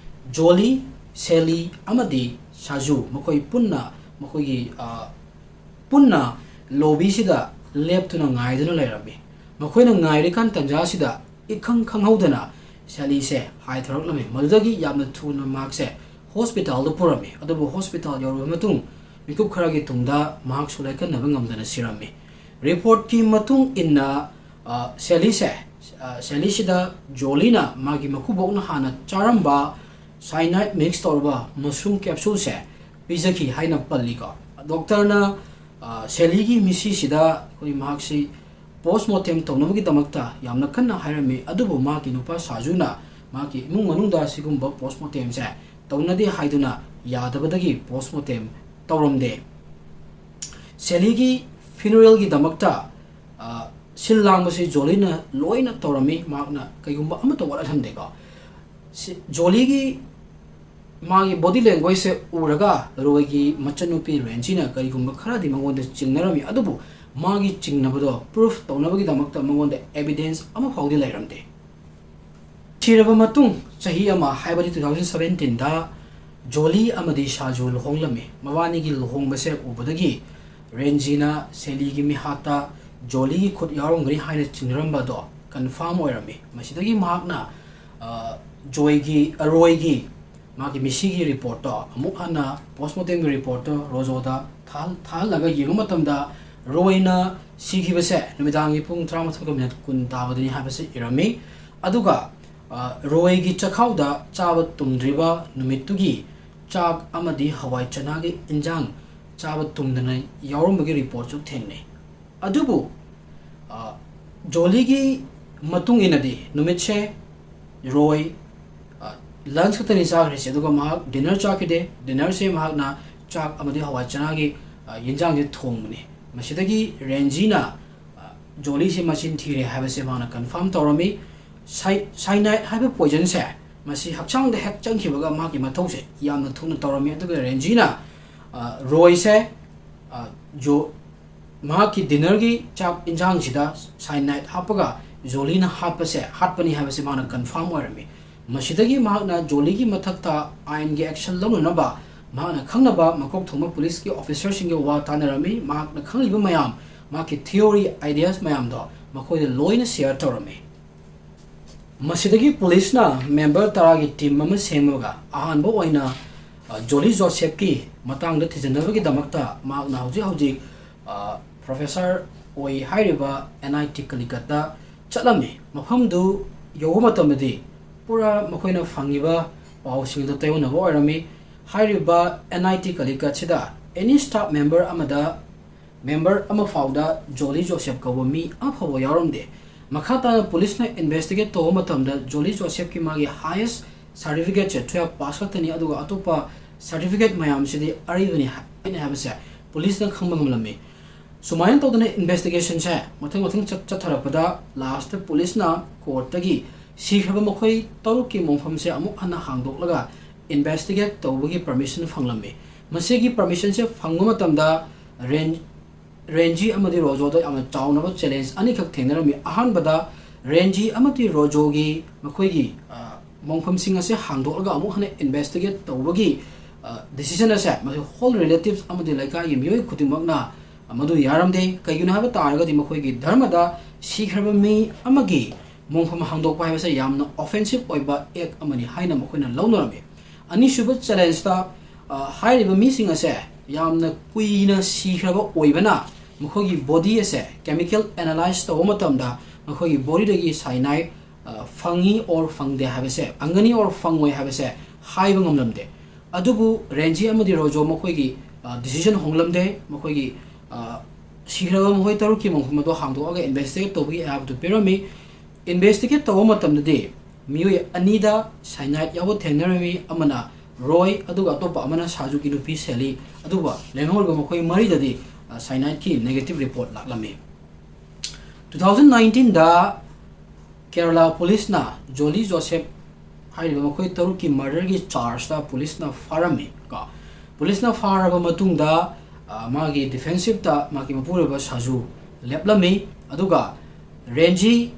ꯖꯣꯂꯤ, ꯁꯦꯂꯤ ꯑꯃꯗꯤ ꯁꯥꯖꯨ ꯃꯈꯣꯏ ꯄꯨꯟꯅ ꯃꯈꯣꯏꯒꯤ, ꯑ, ꯄꯨꯟꯅ ꯂꯣꯕꯤꯁꯤꯗ ꯂꯦꯞꯇꯨꯅ ꯉꯥꯏꯗꯨꯅ ꯂꯩꯔꯝꯃꯤ꯫ ꯃꯈꯣꯏꯅ ꯉꯥꯏꯔꯤꯀꯥꯟ ꯇꯟꯖꯥꯁꯤꯗ ꯏꯈꯪ ꯈꯪꯍꯧꯗꯅ ꯁꯦꯂꯤꯁꯦ ꯍꯥꯏꯊꯔꯛꯂꯝꯃꯤ꯫ ꯃꯗꯨꯗꯒꯤ ꯌꯥꯝꯅ ꯊꯨꯅ ꯃꯍꯥꯛꯁꯦ ꯍꯣꯁꯄꯤꯇꯥꯜꯗ ꯄꯨꯔꯝꯃꯤ꯫ ꯑꯗꯨꯕꯨ ꯍꯣꯁꯄꯤꯇꯥꯜ ꯌꯧꯔꯕ ꯃꯇꯨꯡ ꯃꯤꯀꯨꯞ ꯈꯔꯒꯤ ꯇꯨꯡꯗ ꯃꯍꯥꯛꯁꯨ ꯂꯥꯏꯀꯠꯅꯕ ꯉꯝꯗꯅ ꯁꯤꯔꯝꯃꯤ꯫ ꯔꯤꯄꯣꯔꯠꯀꯤ ꯃꯇꯨꯡ ꯏꯟꯅ, ꯑ, ꯁꯦꯂꯤꯁꯦ, ꯑ, ꯁꯦꯂꯤꯁꯤꯗ ꯖꯣꯂꯤꯅ ꯃꯥꯒꯤ ꯃꯀꯨꯕꯣꯛꯅ ꯍꯥꯟꯅ ꯆꯥꯔꯝꯕ cyanide mix ꯇꯧꯔꯕ mushroom capsuleꯁꯦ ꯄꯤꯖꯈꯤ ꯍꯥꯏꯅ ꯄꯜꯂꯤꯀꯣ꯫ ꯗꯣꯛꯇꯔꯅ, ꯑ, ꯁꯦꯂꯤꯒꯤ ꯃꯤꯁꯤꯁꯤꯗ ꯑꯩꯈꯣꯏ ꯃꯍꯥꯛꯁꯤ post mortem ꯇꯧꯅꯕꯒꯤꯗꯃꯛꯇ ꯌꯥꯝꯅ ꯀꯟꯅ ꯍꯥꯏꯔꯝꯃꯤ, ꯑꯗꯨꯕꯨ ꯃꯍꯥꯛꯀꯤ ꯅꯨꯄꯥ ꯁꯥꯖꯨꯅ ꯃꯍꯥꯛꯀꯤ ꯏꯃꯨꯡ ꯃꯅꯨꯡꯗ ꯁꯤꯒꯨꯝꯕ post mortemꯁꯦ ꯇꯧꯅꯗꯦ ꯍꯥꯏꯗꯨꯅ ꯌꯥꯗꯕꯗꯒꯤ post mortem ꯇꯧꯔꯝꯗꯦ꯫ ꯁꯦꯂꯤꯒꯤ funeralꯒꯤꯗꯃꯛꯇ, ꯑ, ꯁꯤꯜ ꯂꯥꯡꯕꯁꯤ ꯖꯣꯂꯤꯅ ꯂꯣꯏꯅ ꯇꯧꯔꯝꯃꯤ, ꯃꯍꯥꯛꯅ ꯀꯩꯒꯨꯝꯕ ꯑꯃꯠꯇ ꯋꯥꯠꯍꯜꯂꯝꯗꯦꯀꯣ꯫ ꯁꯤ-, ꯖꯣꯂꯤꯒꯤ ꯃꯥꯒꯤ body languageꯁꯦ ꯎꯔꯒ ꯔꯣꯏꯒꯤ ꯃꯆꯟꯅꯨꯄꯤ ꯔꯦꯟꯖꯤꯅ ꯀꯔꯤꯒꯨꯝꯕ ꯈꯔꯗꯤ ꯃꯉꯣꯟꯗ ꯆꯤꯡꯅꯔꯝꯃꯤ, ꯑꯗꯨꯕꯨ ꯃꯥꯒꯤ ꯆꯤꯡꯅꯕꯗꯣ proof ꯇꯧꯅꯕꯒꯤꯗꯃꯛꯇ ꯃꯉꯣꯟꯗ evidence ꯑꯃꯐꯥꯎꯗꯤ ꯂꯩꯔꯝꯗꯦ꯫ ꯁꯤꯔꯕ ꯃꯇꯨꯡ ꯆꯍꯤ ꯑꯃ, ꯍꯥꯏꯕꯗꯤ two thousand seventeenꯗ ꯖꯣꯂꯤ ꯑꯃꯗꯤ ꯁꯥꯖꯨ ꯂꯨꯍꯣꯡꯂꯝꯃꯤ꯫ ꯃꯕꯥꯅꯤꯒꯤ ꯂꯨꯍꯣꯡꯕꯁꯦ ꯎꯕꯗꯒꯤ ꯔꯦꯟꯖꯤꯅ ꯁꯦꯂꯤꯒꯤ ꯃꯤꯍꯥꯠꯇ ꯖꯣꯂꯤꯒꯤ ꯈꯨꯠ ꯌꯥꯎꯔꯝꯒꯅꯤ ꯍꯥꯏꯅ ꯆꯤꯡꯅꯔꯝꯕ ꯑꯗꯣ confirm ꯑꯣꯏꯔꯝꯃꯤ꯫ ꯃꯁꯤꯗꯒꯤ ꯃꯍꯥꯛꯅ, ꯑ, ꯖꯣꯏꯒꯤ, ꯑ, ꯔꯣꯏꯒꯤ ꯃꯥꯒꯤ ꯃꯤꯁꯤꯒꯤ ꯔꯤꯄꯣꯔꯠꯇꯣ ꯑꯃꯨꯛ ꯍꯟꯅ post mortemꯒꯤ ꯔꯤꯄꯣꯔꯠꯇꯣ ꯔꯣꯖꯣꯗ ꯊꯥꯍꯜ-, ꯊꯥꯍꯜꯂꯒ ꯌꯦꯡꯕ ꯃꯇꯝꯗ ꯔꯣꯏꯅ ꯁꯤꯈꯤꯕꯁꯦ ꯅꯨꯃꯤꯗꯥꯡꯒꯤ ꯄꯨꯡ ꯇꯔꯥꯃꯥꯊꯣꯏꯒ minute ꯀꯨꯟ ꯇꯥꯕꯗꯅꯤ ꯍꯥꯏꯕꯁꯤ ꯏꯔꯝꯃꯤ꯫ ꯑꯗꯨꯒ, ꯑ, ꯔꯣꯏꯒꯤ ꯆꯥꯛꯈꯥꯎꯗ ꯆꯥꯕ ꯇꯨꯝꯗ꯭ꯔꯤꯕ ꯅꯨꯃꯤꯠꯇꯨꯒꯤ ꯆꯥꯛ ꯑꯃꯗꯤ ꯍꯋꯥꯏ ꯆꯅꯥꯒꯤ ꯏꯟꯖꯥꯡ ꯆꯥꯕ ꯇꯨꯝꯗꯅ ꯌꯥꯎꯔꯝꯕꯒꯤ ꯔꯤꯄꯣꯔꯠꯁꯨ ꯊꯦꯡꯅꯩ꯫ ꯑꯗꯨꯕꯨ, ꯑ, ꯖꯣꯂꯤꯒꯤ ꯃꯇꯨꯡ ꯏꯟꯅꯗꯤ ꯅꯨꯃꯤꯠꯁꯦ ꯔꯣꯏ, ꯑ, lunch ꯈꯛꯇꯅꯤ ꯆꯥꯈ꯭ꯔꯤꯁꯦ, ꯑꯗꯨꯒ ꯃꯍꯥꯛ dinner ꯆꯥꯈꯤꯗꯦ꯫ Dinnerꯁꯦ ꯃꯍꯥꯛꯅ ꯆꯥꯛ ꯑꯃꯗꯤ ꯍꯋꯥꯏ ꯆꯅꯥꯒꯤ, ꯑ, ꯌꯦꯟꯖꯥꯡꯁꯦ ꯊꯣꯡꯕꯅꯤ꯫ ꯃꯁꯤꯗꯒꯤ ꯔꯦꯟꯖꯤꯅ, ꯑ, ꯖꯣꯂꯤꯁꯦ ꯃꯆꯤꯟ ꯊꯤꯔꯦ ꯍꯥꯏꯕꯁꯦ ꯃꯥꯅ confirm ꯇꯧꯔꯝꯃꯤ꯫ ꯁꯥꯏ-, cyanide ꯍꯥꯏꯕ poisonꯁꯦ ꯃꯁꯤ ꯍꯛꯆꯥꯡꯗ ꯍꯦꯛ ꯆꯪꯈꯤꯕꯒ ꯃꯍꯥꯛꯀꯤ ꯃꯊꯧꯁꯦ ꯌꯥꯝꯅ ꯊꯨꯅ ꯇꯧꯔꯝꯃꯤ꯫ ꯑꯗꯨꯒ ꯔꯦꯟꯖꯤꯅ, ꯑ, ꯔꯣꯏꯁꯦ, ꯑ, ꯖꯣ-, ꯃꯍꯥꯛꯀꯤ dinnerꯒꯤ ꯆꯥꯛ ꯏꯟꯖꯥꯡꯁꯤꯗ cyanide ꯍꯥꯞꯄꯒ ꯖꯣꯂꯤꯅ ꯍꯥꯠꯄꯁꯦ, ꯍꯥꯠꯄꯅꯤ ꯍꯥꯏꯕꯁꯦ ꯃꯍꯥꯛꯅ confirm ꯑꯣꯏꯔꯝꯃꯤ꯫ ꯃꯁꯤꯗꯒꯤ ꯃꯍꯥꯛꯅ ꯖꯣꯂꯤꯒꯤ ꯃꯊꯛꯇ ꯑꯥꯏꯟꯒꯤ action ꯂꯧꯅꯅꯕ ꯃꯍꯥꯛꯅ ꯈꯪꯅꯕ ꯃꯀꯣꯛ ꯊꯣꯡꯕ policeꯀꯤ officerꯁꯤꯡꯒ ꯋꯥ ꯇꯥꯅꯔꯝꯃꯤ꯫ ꯃꯍꯥꯛꯅ ꯈꯪꯂꯤꯕ ꯃꯌꯥꯝ, ꯃꯍꯥꯛꯀꯤ theory, ideas ꯃꯌꯥꯝꯗꯣ ꯃꯈꯣꯏꯗ ꯂꯣꯏꯅ share ꯇꯧꯔꯝꯃꯤ꯫ ꯃꯁꯤꯗꯒꯤ policeꯅ member ꯇꯔꯥꯒꯤ team ꯑꯃ ꯁꯦꯝꯃꯒ ꯑꯍꯥꯟꯕ ꯑꯣꯏꯅ, ꯑ, ꯖꯣꯂꯤ ꯖꯣꯁꯦꯐꯀꯤ ꯃꯇꯥꯡꯗ ꯊꯤꯖꯤꯟꯅꯕꯒꯤꯗꯃꯛꯇ ꯃꯍꯥꯛꯅ ꯍꯧꯖꯤꯛ ꯍꯧꯖꯤꯛ, ꯑ, professor ꯑꯣꯏ ꯍꯥꯏꯔꯤꯕ N I T ꯀꯂꯤꯀꯠꯇ ꯆꯠꯂꯝꯃꯤ꯫ ꯃꯐꯝꯗꯨ ꯌꯧꯕ ꯃꯇꯝꯗꯗꯤ ꯄꯨꯔꯥ ꯃꯈꯣꯏꯅ ꯐꯪꯉꯤꯕ ꯄꯥꯎꯁꯤꯡꯗ ꯇꯥꯏꯑꯣꯟꯅꯕ ꯑꯣꯏꯔꯝꯃꯤ꯫ ꯍꯥꯏꯔꯤꯕ N I T ꯀꯂꯤꯀꯠꯁꯤꯗ any staff member ꯑꯃꯗ member ꯑꯃ ꯐꯥꯎꯗ ꯖꯣꯂꯤ ꯖꯣꯁꯦꯐ ꯀꯧꯕ ꯃꯤ ꯑꯃꯐꯥꯎꯕ ꯌꯥꯎꯔꯝꯗꯦ꯫ ꯃꯈꯥ ꯇꯥꯅ policeꯅ investigate ꯇꯧꯕ ꯃꯇꯝꯗ ꯖꯣꯂꯤ ꯖꯣꯁꯦꯐꯀꯤ ꯃꯥꯒꯤ highest certificateꯁꯦ twelve pass ꯈꯛꯇꯅꯤ, ꯑꯗꯨꯒ ꯑꯇꯣꯞꯄ certificate ꯃꯌꯥꯝꯁꯤꯗꯤ ꯑꯔꯤꯕꯅꯤ ꯍꯥꯏ-, ꯍꯥꯏꯅ ꯍꯥꯏꯕꯁꯦ policeꯅ ꯈꯪꯕ ꯉꯝꯂꯝꯃꯤ꯫ ꯁꯨꯃꯥꯏꯅ ꯇꯧꯗꯅ investigationꯁꯦ ꯃꯊꯪ ꯃꯊꯪ ꯆꯠ-, ꯆꯠꯊꯔꯛꯄꯗ lastꯇ policeꯅ courtꯇꯒꯤ ꯁꯤꯈ꯭ꯔꯕ ꯃꯈꯣꯏ ꯇꯔꯨꯛꯀꯤ ꯃꯣꯡꯐꯝꯁꯦ ꯑꯃꯨꯛ ꯍꯟꯅ ꯍꯥꯡꯗꯣꯛꯂꯒ investigate ꯇꯧꯕꯒꯤ permission ꯐꯪꯂꯝꯃꯤ꯫ ꯃꯁꯤꯒꯤ permissionꯁꯦ ꯐꯪꯕ ꯃꯇꯝꯗ ꯔꯦꯟ-, ꯔꯦꯟꯖꯤ ꯑꯃꯗꯤ ꯔꯣꯖꯣꯗ ꯌꯥꯝꯅ ꯆꯥꯎꯅꯕ challenge ꯑꯅꯤꯈꯛ ꯊꯦꯡꯅꯔꯝꯃꯤ꯫ ꯑꯍꯥꯟꯕꯗ ꯔꯦꯟꯖꯤ ꯑꯃꯗꯤ ꯔꯣꯖꯣꯒꯤ ꯃꯈꯣꯏꯒꯤ, ꯑ, ꯃꯣꯡꯐꯝꯁꯤꯡ ꯑꯁꯤ ꯍꯥꯡꯗꯣꯛꯂꯒ ꯑꯃꯨꯛ ꯍꯟꯅ investigate ꯇꯧꯕꯒꯤ, ꯑ, decision ꯑꯁꯦ ꯃꯁꯤ whole relatives ꯑꯃꯗꯤ ꯂꯩꯀꯥꯏꯒꯤ ꯃꯤꯑꯣꯏ ꯈꯨꯗꯤꯡꯃꯛꯅ ꯃꯗꯨ ꯌꯥꯔꯝꯗꯦ꯫ ꯀꯩꯒꯤꯅꯣ ꯍꯥꯏꯕ ꯇꯥꯔꯒꯗꯤ ꯃꯈꯣꯏꯒꯤ ꯙꯔꯃꯗ ꯁꯤꯈ꯭ꯔꯕ ꯃꯤ ꯑꯃꯒꯤ ꯃꯣꯡꯐꯝ ꯍꯥꯡꯗꯣꯛꯄ ꯍꯥꯏꯕꯁꯦ ꯌꯥꯝꯅ offensive ꯑꯣꯏꯕ act ꯑꯃꯅꯤ ꯍꯥꯏꯅ ꯃꯈꯣꯏꯅ ꯂꯧꯅꯔꯝꯃꯤ꯫ ꯑꯅꯤꯁꯨꯕ challengeꯇ, ꯑ, ꯍꯥꯏꯔꯤꯕ ꯃꯤꯁꯤꯡ ꯑꯁꯦ ꯌꯥꯝꯅ ꯀꯨꯏꯅ ꯁꯤꯈ꯭ꯔꯕ ꯑꯣꯏꯕꯅ ꯃꯈꯣꯏꯒꯤ body ꯑꯁꯦ chemical analyze ꯇꯧꯕ ꯃꯇꯝꯗ ꯃꯈꯣꯏꯒꯤ bodyꯗꯒꯤ cyanide, ꯑ, ꯐꯪꯉꯤ or ꯐꯪꯗꯦ ꯍꯥꯏꯕꯁꯦ, ꯐꯪꯒꯅꯤ or ꯐꯪꯉꯣꯏ ꯍꯥꯏꯕꯁꯦ ꯍꯥꯏꯕ ꯉꯝꯂꯝꯗꯦ꯫ ꯑꯗꯨꯕꯨ ꯔꯦꯟꯖꯤ ꯑꯃꯗꯤ ꯔꯣꯖꯣ ꯃꯈꯣꯏꯒꯤ, ꯑ, decision ꯍꯣꯡꯂꯝꯗꯦ꯫ ꯃꯈꯣꯏꯒꯤ, ꯑ, ꯁꯤꯈ꯭ꯔꯕ ꯃꯈꯣꯏ ꯇꯔꯨꯛꯀꯤ ꯃꯣꯡꯐꯝ ꯑꯗꯨ ꯍꯥꯡꯗꯣꯛꯑꯒ investigate ꯇꯧꯕꯒꯤ ꯑꯌꯥꯕꯗꯨ ꯄꯤꯔꯝꯃꯤ꯫ Investigate ꯇꯧꯕ ꯃꯇꯝꯗꯗꯤ ꯃꯤꯑꯣꯏ ꯑꯅꯤꯗ cyanide ꯌꯥꯎꯕ ꯊꯦꯡꯅꯔꯝꯃꯤ, ꯑꯃꯅ ꯔꯣꯏ, ꯑꯗꯨꯒ ꯑꯇꯣꯞꯄ ꯑꯃꯅ ꯁꯥꯖꯨꯒꯤ ꯅꯨꯄꯤ ꯁꯦꯂꯤ, ꯑꯗꯨꯒ ꯂꯦꯝꯍꯧꯔꯤꯕ ꯃꯈꯣꯏ ꯃꯔꯤꯗꯗꯤ, ꯑ, cyanideꯀꯤ negative report ꯂꯥꯛꯂꯝꯃꯤ꯫ Two thousand nineteenꯗ Kerala policeꯅ ꯖꯣꯂꯤ ꯖꯣꯁꯦꯐ ꯍꯥꯏꯔꯤꯕ ꯃꯈꯣꯏ ꯇꯔꯨꯛꯀꯤ murderꯒꯤ chargeꯇ policeꯅ ꯐꯥꯔꯝꯃꯤ ꯀꯣ꯫ Policeꯅ ꯐꯥꯔꯕ ꯃꯇꯨꯡꯗ ꯑ, ꯃꯥꯒꯤ ꯗꯤꯐꯦꯟꯁꯤꯞꯇ ꯃꯥꯒꯤ ꯃꯄꯨꯔꯣꯏꯕ ꯁꯥꯖꯨ ꯂꯦꯞꯂꯝꯃꯤ꯫ ꯑꯗꯨꯒ ꯔꯦꯟꯖꯤ,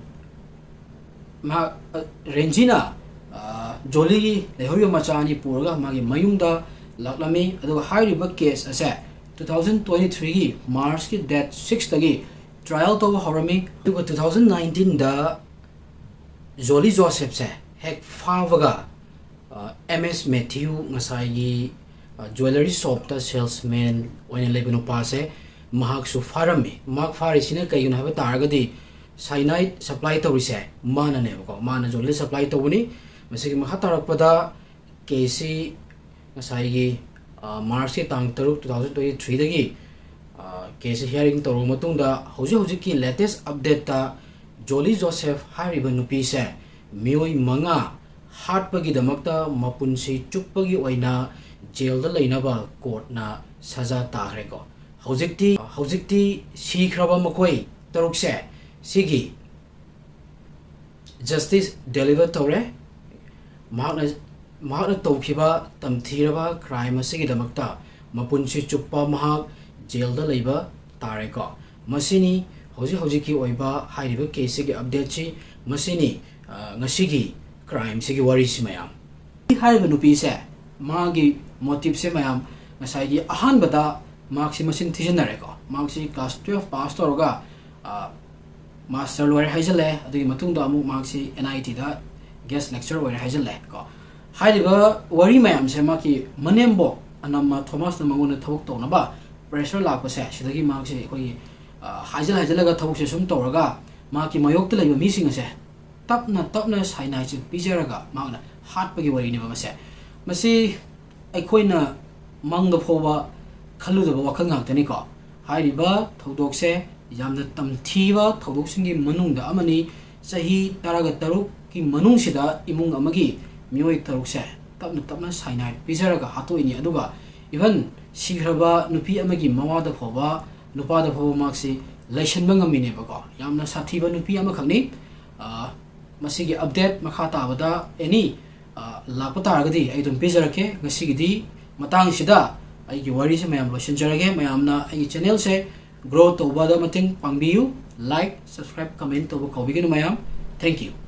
ꯃꯍꯥꯛ, ꯑ, ꯔꯦꯟꯖꯤꯅ, ꯑ, ꯖꯣꯂꯤꯒꯤ ꯂꯩꯍꯧꯔꯤꯕ ꯃꯆꯥ ꯑꯅꯤ ꯄꯨꯔꯒ ꯃꯥꯒꯤ ꯃꯌꯨꯝꯗ ꯂꯥꯛꯂꯝꯃꯤ꯫ ꯑꯗꯨꯒ ꯍꯥꯏꯔꯤꯕ ꯀꯦꯁ ꯑꯁꯦ two thousand twenty threeꯒꯤ ꯃꯥꯔꯆꯀꯤ date sixꯇꯒꯤ ꯇ꯭ꯔꯥꯏꯌꯦꯜ ꯇꯧꯕ ꯍꯧꯔꯝꯃꯤ꯫ ꯑꯗꯨꯒ two thousand nineteenꯗ ꯖꯣꯂꯤ ꯖꯣꯁꯦꯐꯁꯦ ꯍꯦꯛ ꯐꯥꯕꯒ, ꯑ, ꯑꯦꯝ ꯑꯦꯁ ꯃꯦꯊ꯭ꯌꯨ, ꯉꯁꯥꯏꯒꯤ, ꯑ, ꯖ꯭ꯋꯦꯂꯔꯤ ꯁꯣꯞꯇ ꯁꯦꯜꯁꯃꯦꯟ ꯑꯣꯏꯅ ꯂꯩꯕ ꯅꯨꯄꯥꯁꯦ ꯃꯍꯥꯛꯁꯨ ꯐꯥꯔꯝꯃꯤ꯫ ꯃꯍꯥꯛ ꯐꯥꯔꯤꯁꯤꯅ ꯀꯩꯒꯤꯅꯣ ꯍꯥꯏꯕ ꯇꯥꯔꯒꯗꯤ, ꯁꯥꯏꯅꯥꯏꯠ ꯁꯄ꯭ꯂꯥꯏ ꯇꯧꯔꯤꯁꯦ ꯃꯥꯅꯅꯦꯕꯀꯣ, ꯃꯥꯅ ꯖꯣꯂꯤ ꯁꯄ꯭ꯂꯥꯏ ꯇꯧꯕꯅꯤ꯫ ꯃꯁꯤꯒꯤ ꯃꯈꯥ ꯇꯥꯔꯛꯄꯗ ꯀꯦꯁꯁꯤ ꯉꯁꯥꯏꯒꯤ, ꯑ, ꯃꯥꯔꯆꯀꯤ ꯇꯥꯡ ꯇꯔꯨꯛ, two thousand twenty threeꯗꯒꯤ, ꯑ, ꯀꯦꯁꯁꯤ ꯍꯤꯌꯥꯔꯤꯡ ꯇꯧꯔꯕ ꯃꯇꯨꯡꯗ, ꯍꯧꯖꯤꯛ ꯍꯧꯖꯤꯛꯀꯤ ꯂꯦꯇꯦꯁ ꯑꯞꯗꯦꯠꯇ ꯖꯣꯂꯤ ꯖꯣꯁꯦꯐ ꯍꯥꯏꯔꯤꯕ ꯅꯨꯄꯤꯁꯦ ꯃꯤꯑꯣꯏ ꯃꯉꯥ ꯍꯥꯠꯄꯒꯤꯗꯃꯛꯇ ꯃꯄꯨꯟꯁꯤ ꯆꯨꯞꯄꯒꯤ ꯑꯣꯏꯅ ꯖꯦꯜꯗ ꯂꯩꯅꯕ ꯀꯣꯔꯠꯅ ꯁꯖꯥ ꯇꯥꯈ꯭ꯔꯦꯀꯣ꯫ ꯍꯧꯖꯤꯛꯇꯤ, ꯍꯧꯖꯤꯛꯇꯤ ꯁꯤꯈ꯭ꯔꯕ ꯃꯈꯣꯏ ꯇꯔꯨꯛꯁꯦ ꯁꯤꯒꯤ ꯖꯁꯇꯤꯁ ꯗꯦꯂꯤꯚꯔ ꯇꯧꯔꯦ꯫ ꯃꯍꯥꯛꯅ, ꯃꯍꯥꯛꯅ ꯇꯧꯈꯤꯕ ꯇꯝꯊꯤꯔꯕ ꯀ꯭ꯔꯥꯏꯝ ꯑꯁꯤꯒꯤꯗꯃꯛꯇ ꯃꯄꯨꯟꯁꯤ ꯆꯨꯞꯄ ꯃꯍꯥꯛ ꯖꯦꯜꯗ ꯂꯩꯕ ꯇꯥꯔꯦꯀꯣ꯫ ꯃꯁꯤꯅꯤ ꯍꯧꯖꯤꯛ ꯍꯧꯖꯤꯛꯀꯤ ꯑꯣꯏꯕ ꯍꯥꯏꯔꯤꯕ ꯀꯦꯁꯁꯤꯒꯤ ꯑꯞꯗꯦꯠꯁꯤ꯫ ꯃꯁꯤꯅꯤ, ꯑ, ꯉꯁꯤꯒꯤ ꯀ꯭ꯔꯥꯏꯝꯁꯤꯒꯤ ꯋꯥꯔꯤꯁꯤ ꯃꯌꯥꯝ꯫ ꯍꯥꯏꯔꯤꯕ ꯅꯨꯄꯤꯁꯦ, ꯃꯥꯒꯤ ꯃꯣꯇꯤꯞꯁꯦ ꯃꯌꯥꯝ, ꯉꯁꯥꯏꯒꯤ ꯑꯍꯥꯟꯕꯗ ꯃꯍꯥꯛꯁꯤ ꯃꯁꯤꯡ ꯊꯤꯖꯤꯟꯅꯔꯦꯀꯣ꯫ ꯃꯍꯥꯛꯁꯤ class twelve pass ꯇꯧꯔꯒ, ꯑ, ꯃꯥꯁꯇꯔ ꯂꯣꯏꯔꯦ ꯍꯥꯏꯖꯜꯂꯦ꯫ ꯑꯗꯨꯒꯤ ꯃꯇꯨꯡꯗ ꯑꯃꯨꯛ ꯃꯍꯥꯛꯁꯤ N I Tꯗ guest lecturer ꯑꯣꯏꯔꯦ ꯍꯥꯏꯖꯜꯂꯦ ꯀꯣ꯫ ꯍꯥꯏꯔꯤꯕ ꯋꯥꯔꯤ ꯃꯌꯥꯝꯁꯦ ꯃꯍꯥꯛꯀꯤ ꯃꯅꯦꯝꯕꯣꯛ ꯑꯅꯝꯃ ꯊꯣꯃꯥꯁꯅ ꯃꯉꯣꯟꯗ ꯊꯕꯛ ꯇꯧꯅꯕ pressure ꯂꯥꯛꯄꯁꯦ, ꯁꯤꯗꯒꯤ ꯃꯍꯥꯛꯁꯤ ꯑꯩꯈꯣꯏꯒꯤ, ꯑ, ꯍꯥꯏꯖꯜ ꯍꯥꯏꯖꯜꯂꯒ ꯊꯕꯛꯁꯦ ꯁꯨꯝ ꯇꯧꯔꯒ ꯃꯍꯥꯛꯀꯤ ꯃꯥꯌꯣꯛꯇ ꯂꯩꯕ ꯃꯤꯁꯤꯡ ꯑꯁꯦ ꯇꯞꯅ ꯇꯞꯅ ꯁꯥꯏꯅꯥꯏꯠꯁꯦ ꯄꯤꯖꯔꯒ ꯃꯍꯥꯛꯅ ꯍꯥꯠꯄꯒꯤ ꯋꯥꯔꯤꯅꯦꯕ ꯃꯁꯦ꯫ ꯃꯁꯤ ꯑꯩꯈꯣꯏꯅ ꯃꯪꯗ ꯐꯥꯎꯕ ꯈꯜꯂꯨꯗꯕ ꯋꯥꯈꯜ ꯉꯥꯛꯇꯅꯤꯀꯣ꯫ ꯍꯥꯏꯔꯤꯕ ꯊꯧꯗꯣꯛꯁꯦ ꯌꯥꯝꯅ ꯇꯝꯊꯤꯕ ꯊꯧꯗꯣꯛꯁꯤꯡꯒꯤ ꯃꯅꯨꯡꯗ ꯑꯃꯅꯤ꯫ ꯆꯍꯤ ꯇꯔꯥꯒ ꯇꯔꯨꯛꯀꯤ ꯃꯅꯨꯡꯁꯤꯗ ꯏꯃꯨꯡ ꯑꯃꯒꯤ ꯃꯤꯑꯣꯏ ꯇꯔꯨꯛꯁꯦ ꯇꯞꯅ ꯇꯞꯅ ꯁꯥꯏꯅꯥꯏꯠ ꯄꯤꯖꯔꯒ ꯍꯥꯠꯇꯣꯛꯏꯅꯤ꯫ ꯑꯗꯨꯒ even ꯁꯤꯈ꯭ꯔꯕ ꯅꯨꯄꯤ ꯑꯃꯒꯤ ꯃꯋꯥꯗ ꯐꯥꯎꯕ, ꯅꯨꯄꯥꯗ ꯐꯥꯎꯕ ꯃꯍꯥꯛꯁꯤ ꯂꯩꯁꯤꯟꯕ ꯉꯝꯃꯤꯅꯦꯕꯀꯣ꯫ ꯌꯥꯝꯅ ꯁꯥꯊꯤꯕ ꯅꯨꯄꯤ ꯑꯃꯈꯛꯅꯤ꯫ ꯑ, ꯃꯁꯤꯒꯤ ꯑꯞꯗꯦꯠ ꯃꯈꯥ ꯇꯥꯕꯗ ꯑꯦꯅꯤ, ꯑ, ꯂꯥꯛꯄ ꯇꯥꯔꯒꯗꯤ ꯑꯩ ꯑꯗꯨꯝ ꯄꯤꯖꯔꯛꯀꯦ꯫ ꯉꯁꯤꯒꯤꯗꯤ ꯃꯇꯥꯡꯁꯤꯗ ꯑꯩꯒꯤ ꯋꯥꯔꯤꯁꯦ ꯃꯌꯥꯝ ꯂꯣꯏꯁꯤꯟꯖꯔꯒꯦ꯫ ꯃꯌꯥꯝꯅ ꯑꯩꯒꯤ channelꯁꯦ grow ꯇꯧꯕꯗ ꯃꯇꯦꯡ ꯄꯥꯡꯕꯤꯌꯨ꯫ Like, subscribe, comment ꯇꯧꯕ ꯀꯥꯎꯕꯤꯒꯅꯨ ꯃꯌꯥꯝ꯫ Thank you꯫